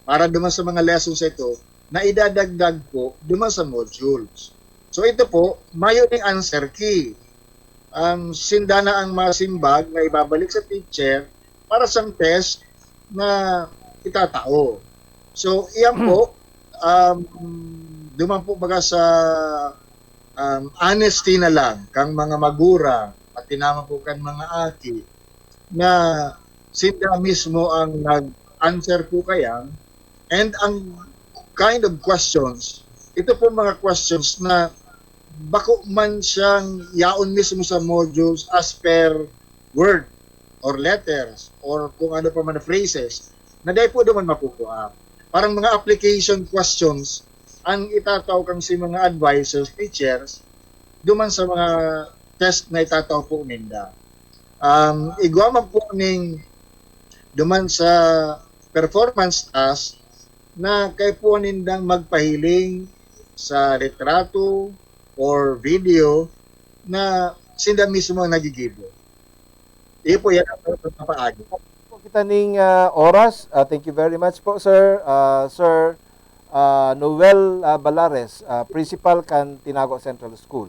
para duman sa mga lessons ito na idadagdag po duman sa modules. So ito po, mayo ning answer key. Um, sinda na ang masimbag na ibabalik sa teacher para sa test na itatao. So, iyan po, um, duman po baga sa um, honesty na lang kang mga magurang, pati naman po kan mga aki, na sinda mismo ang nag-answer po kaya. And ang kind of questions, ito po mga questions na bako man siyang yaon mismo sa modules as per word or letters or kung ano pa man na phrases na dahil po naman makukuha. Parang mga application questions ang itatao kang si mga advisors, teachers, duman sa mga test na itatao po ninda. Um, igwa man po ning duman sa performance task na kay po nindang magpahiling sa litrato or video na sinda mismo ang nagigibo. Iyo po yan ang papaagi. Po kita ning ah, oras. Ah, thank you very much po, sir. Ah, sir ah, Noel ah, Balares, ah, principal kan Tinago Central School.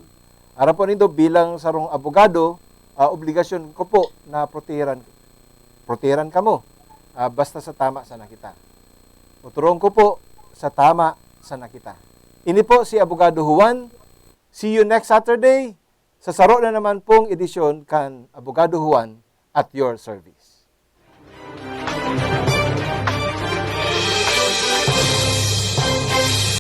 Aram po nindo, bilang sarong abogado, ah, obligasyon ko po na protehiran, protehiran kamo. Ah, basta sa tama sana kita. Otoron ko po, sa tama sana kita. Ini po si Abogado Juan. See you next Saturday sa saro na naman pong edisyon kan Abogado Juan at your service.